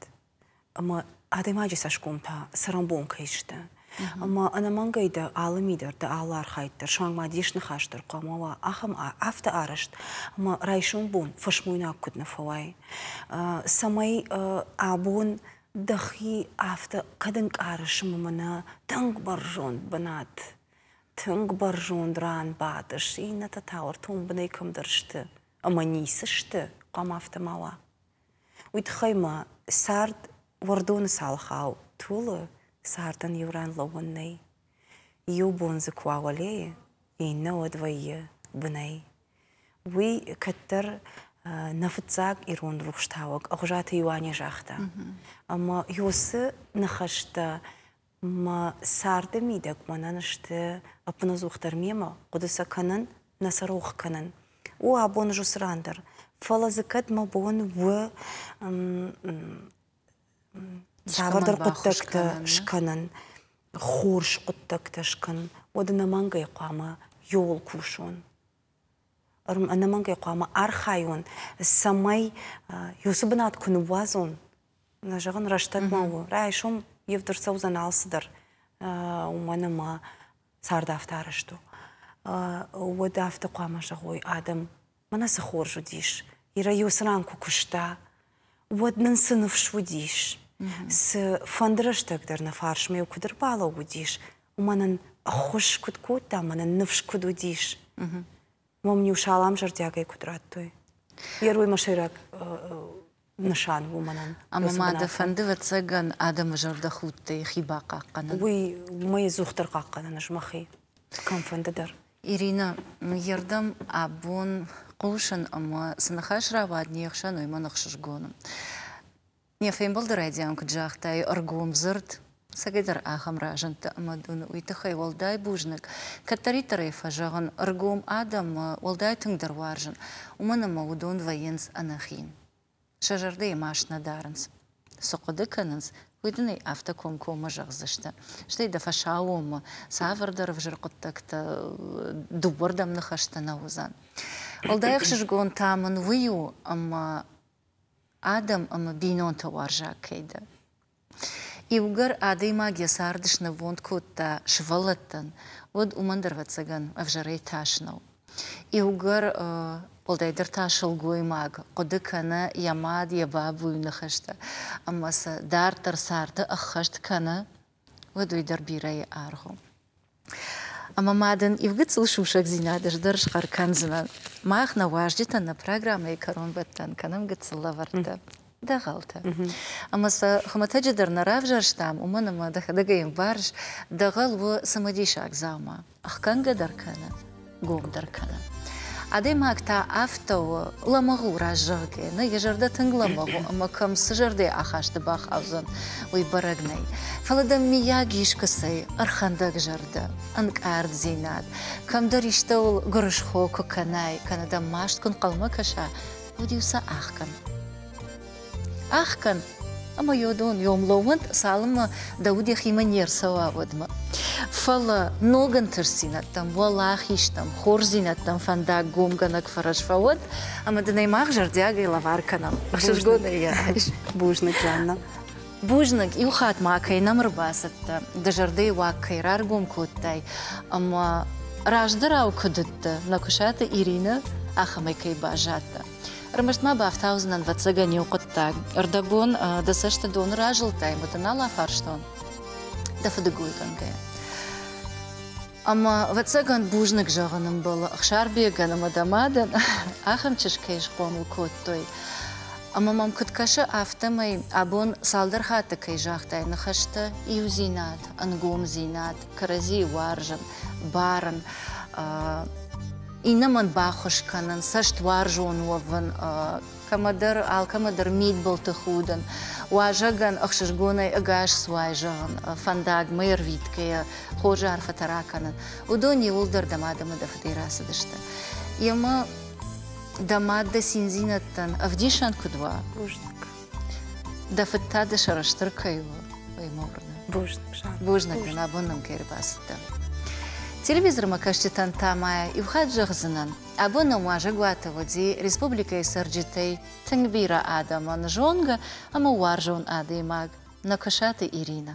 ӕмӕ адӕймаджы цӕсгом та цӕрӕнбон кӕй сты. Ӕмӕ ӕнӕмӕнгӕй дӕ алы ми дӕр, дӕ алы архайд дӕр, суанг ма де сныхас дӕр хъуамӕ уа ахӕм афтӕ арӕзт, ӕмӕ райсом бон фӕсмойнаг куыд нӕ фӕуай. Цӕмӕй абон дӕхи афтӕ кӕд ӕнкъарыс ӕмӕ мӕнӕ тынг бӕрзонд бынат, тынг бӕрзонд ран бадыс, иннӕтӕ та уӕртон бынӕй кӕмдӕр сты ӕмӕ ницы сты, хъуамӕ афтӕ ма уа. Уый тыххӕй ма цард уӕрдоны цалхау тулы, цардӕн иу ран лӕууӕн нӕй. Иу бон дзы куы уа уӕлейы, иннӕ уӕд вӕййы бынӕй. Уый кӕддӕр нӕ фыццаг ирон рухстауӕг Ӕгъуызаты Иуане загъта. Ӕмӕ уыцы ныхӕстӕ мӕ царды мидӕг мӕнӕн сты ӕппынӕдзухдӕр мемӕ, хъуыды сӕ кӕнын, нӕ сӕ рох кӕнын. У абон ӕз уыцы ран дӕр. Фӕлӕ дзы кӕд мӕ бон у цавӕрдӕр хъуыддӕгтӕ скӕнын, хорз хъуыддӕгтӕ скӕнын, уӕд ӕнӕмӕнгӕй хъуамӕ иуыл кусон. Ӕнӕмӕнгӕй хъуамӕ архайон, цӕмӕй уыцы бынат куы ныууадзон, нӕ зӕгъын, рӕстӕгмӕ у, райсом ивд ӕрцӕудзӕн алцыдӕр, уымӕн ӕмӕ цард афтӕ арӕзт у. Уӕд афтӕ хъуамӕ зӕгъой адӕм, мӕнӕ цы хорз уыдис, Ирӕ иу цы ран куы куыста, уӕд нын цы ныфс уыдис, цы фӕнды рӕстӕг дӕр нӕ фарсмӕ куыд ӕрбалӕууыдис, уымӕ нын ӕххуыс куыд кодта, ӕмӕ нын ныфс куыд уыдис. Уым-иу салам зӕрдиагӕй куыд радтой. Йе мӕ сӕйраг нысан у мӕнӕн. Ӕмӕ ма дӕ фӕнды, ӕвӕццӕгӕн, адӕмы зӕрдӕхудтӕй хи бахъахъхъӕнын? Уый мӕ ӕдзухдӕр хъахъхъӕнын ӕз мӕхи, кӕмфӕнды дӕр. Иринӕ, йе рдӕм абон хъусын ӕмӕ цы ныхас рауад не хсӕн, уый мӕн ӕхсызгон у. Не фембӕлды райдиан куыд загътай, ӕргом дзырд, цӕгӕйдӕр ахӕм разындтӕ ӕмӕ дын уый тыххӕй уӕлдай бузныг. Кӕддӕриддӕр ӕй фӕзӕгъын, ӕргом адӕмы уӕлдай тынгдӕр уарзын, уымӕн ӕмӕ уыдон вӕййынц ӕнӕхин. Сӕ зӕрдӕйы маст нӕ дарынц. Цы хъуыды кӕнынц, уый дын ӕй афтӕ комкоммӕ зӕгъдзысты. Стӕй дӕ фӕсаууонмӕ цавӕрдӕр ӕвзӕр хъуыддӕгтӕ дыууӕрдӕм ныхӕстӕ нӕ уыдзӕн. Уӕлдай ӕхсызгон та мын уый у, ӕмӕ адӕм ӕмӕ бинонтӕ уарзаг кӕй дӕ. Иугӕр адӕймаг йӕ цард снывонд кодта сывӕллӕттӕн, уӕд уымӕн дӕр, ӕвӕццӕгӕн, ӕвзӕрӕй тас нӕу. Иугӕр, уӕлдайдӕр та сылгоймаг, хъуыды кӕны йӕ мад, йӕ бабуйы ныхӕстӕ ӕмӕ сӕ дарддӕр царды ӕххӕст кӕны, уӕд уый дӕр бирӕйы аргъ у. Ӕмӕ ма дын иу гыццыл сусӕгдзинад ӕз дӕр схъӕр кӕндзынӕн. Мах нӕ уазджытӕн нӕ программӕйы кӕронбӕттӕн кӕнӕм гыццыл лӕвӕрттӕ, дӕгъӕлтӕ. Ӕмӕ сӕ хуымӕтӕджы дӕр нӕ равзӕрстам, уымӕн ӕмӕ дӕхӕдӕг ӕй ӕмбарыс, дӕгъӕл у цымыдисаг дзаума. Ӕхгӕнгӕ дӕр кӕны, гом дӕр кӕны. Адӕймаг та афтӕ у, лӕмӕгъ у раззӕгъгӕ, нӕ йӕ зӕрдӕ тынг лӕмӕгъ у ӕмӕ кӕм цы зӕрдӕйы ахасты бахаудзӕн, уый бӕрӕг нӕй. Фӕлӕ дӕм миййаг искуыцӕй ӕрхӕндӕг зӕрдӕ, ӕнкъарддзинад, кӕмдӕр истӕуыл гуырысхо куы кӕнай, кӕнӕ дӕм маст куы нхъӕлмӕ кӕса, уӕд-иу сӕ ӕхгӕн. Ӕхгӕн ӕмӕ йодон йом лӕууӕнт, цалынмӕ дӕ уд йӕхимӕ не рцӕуа, уӕдмӕ. Фӕлӕ ног ӕнтыстдзинӕдтӕм, уӕлахизтӕм, хорздзинӕдтӕм фӕндаг гомгӕнӕг фӕрӕз фӕуӕд, ӕмӕ дын ӕй мах зӕрдиагӕй лӕвар кӕнӕм. Ӕхсызгонӕй йӕ айс. Бузныг, Жанна. Бузныг, иу хатт ма кӕй нӕм ӕрбацыдтӕ, дӕ зӕрдӕйы уаг кӕй раргом кодтай, ӕмӕ раздӕрау куыд уыдтӕ, Нӕкуысаты Иринӕ ахӕмӕй кӕй баззадтӕ. Ӕрмӕст ма бафтаудзынӕн, ӕвӕццӕгӕн, иу хъуыддаг. Ӕрдӕбон дӕ цӕсты доны разылдтай ӕмӕ дӕ нал афарстон дӕ фыдыгойгӕнгӕйӕ. Ӕмӕ, ӕвӕццӕгӕн, бузныг зӕгъын ӕмбӕлы Ӕхсарбегӕн ӕмӕ дӕ мадӕн, ахӕм чызг кӕй схъомыл кодтой. Ӕмӕ мӕм куыд кӕсы, афтӕмӕй абон цалдӕр хатты кӕй загътай ныхӕстӕ иудзинад, ӕнгомдзинад, кӕрӕдзийы уарзын, барын, иннӕмӕн баххуыс кӕнын, цӕстуарзон уӕвын, кӕмӕдӕр, алкӕмӕдӕр мидбылты худын, уазӕгӕн ӕхсызгонӕй ӕгас цуай зӕгъын, фӕндагмӕ ӕрвитгӕйӕ хорз арфӕтӕ ракӕнын. Уыдон иууылдӕр дӕ мад ӕмӕ дӕ фыдӕй рацыдысты. Емӕ дӕ мад дӕ циндзинӕдтӕн ӕвдисӕн куыд уа, Бузныг. Дӕ фыд та дӕ сӕрыстыр кӕй у, уый мӕ уырны. Бузныг, Жанна. Бузныг дын, абон нӕм кӕй ӕрбацыдтӕ. Телевизормӕ кӕсджытӕн та ма иу хатт зӕгъдзынӕн, абон нӕм уазӕгуаты уыди республикӕйы цӕрджытӕй тынг бирӕ адӕмӕн зонгӕ ӕмӕ уарзон адӕймаг Нӕкуысаты Иринӕ.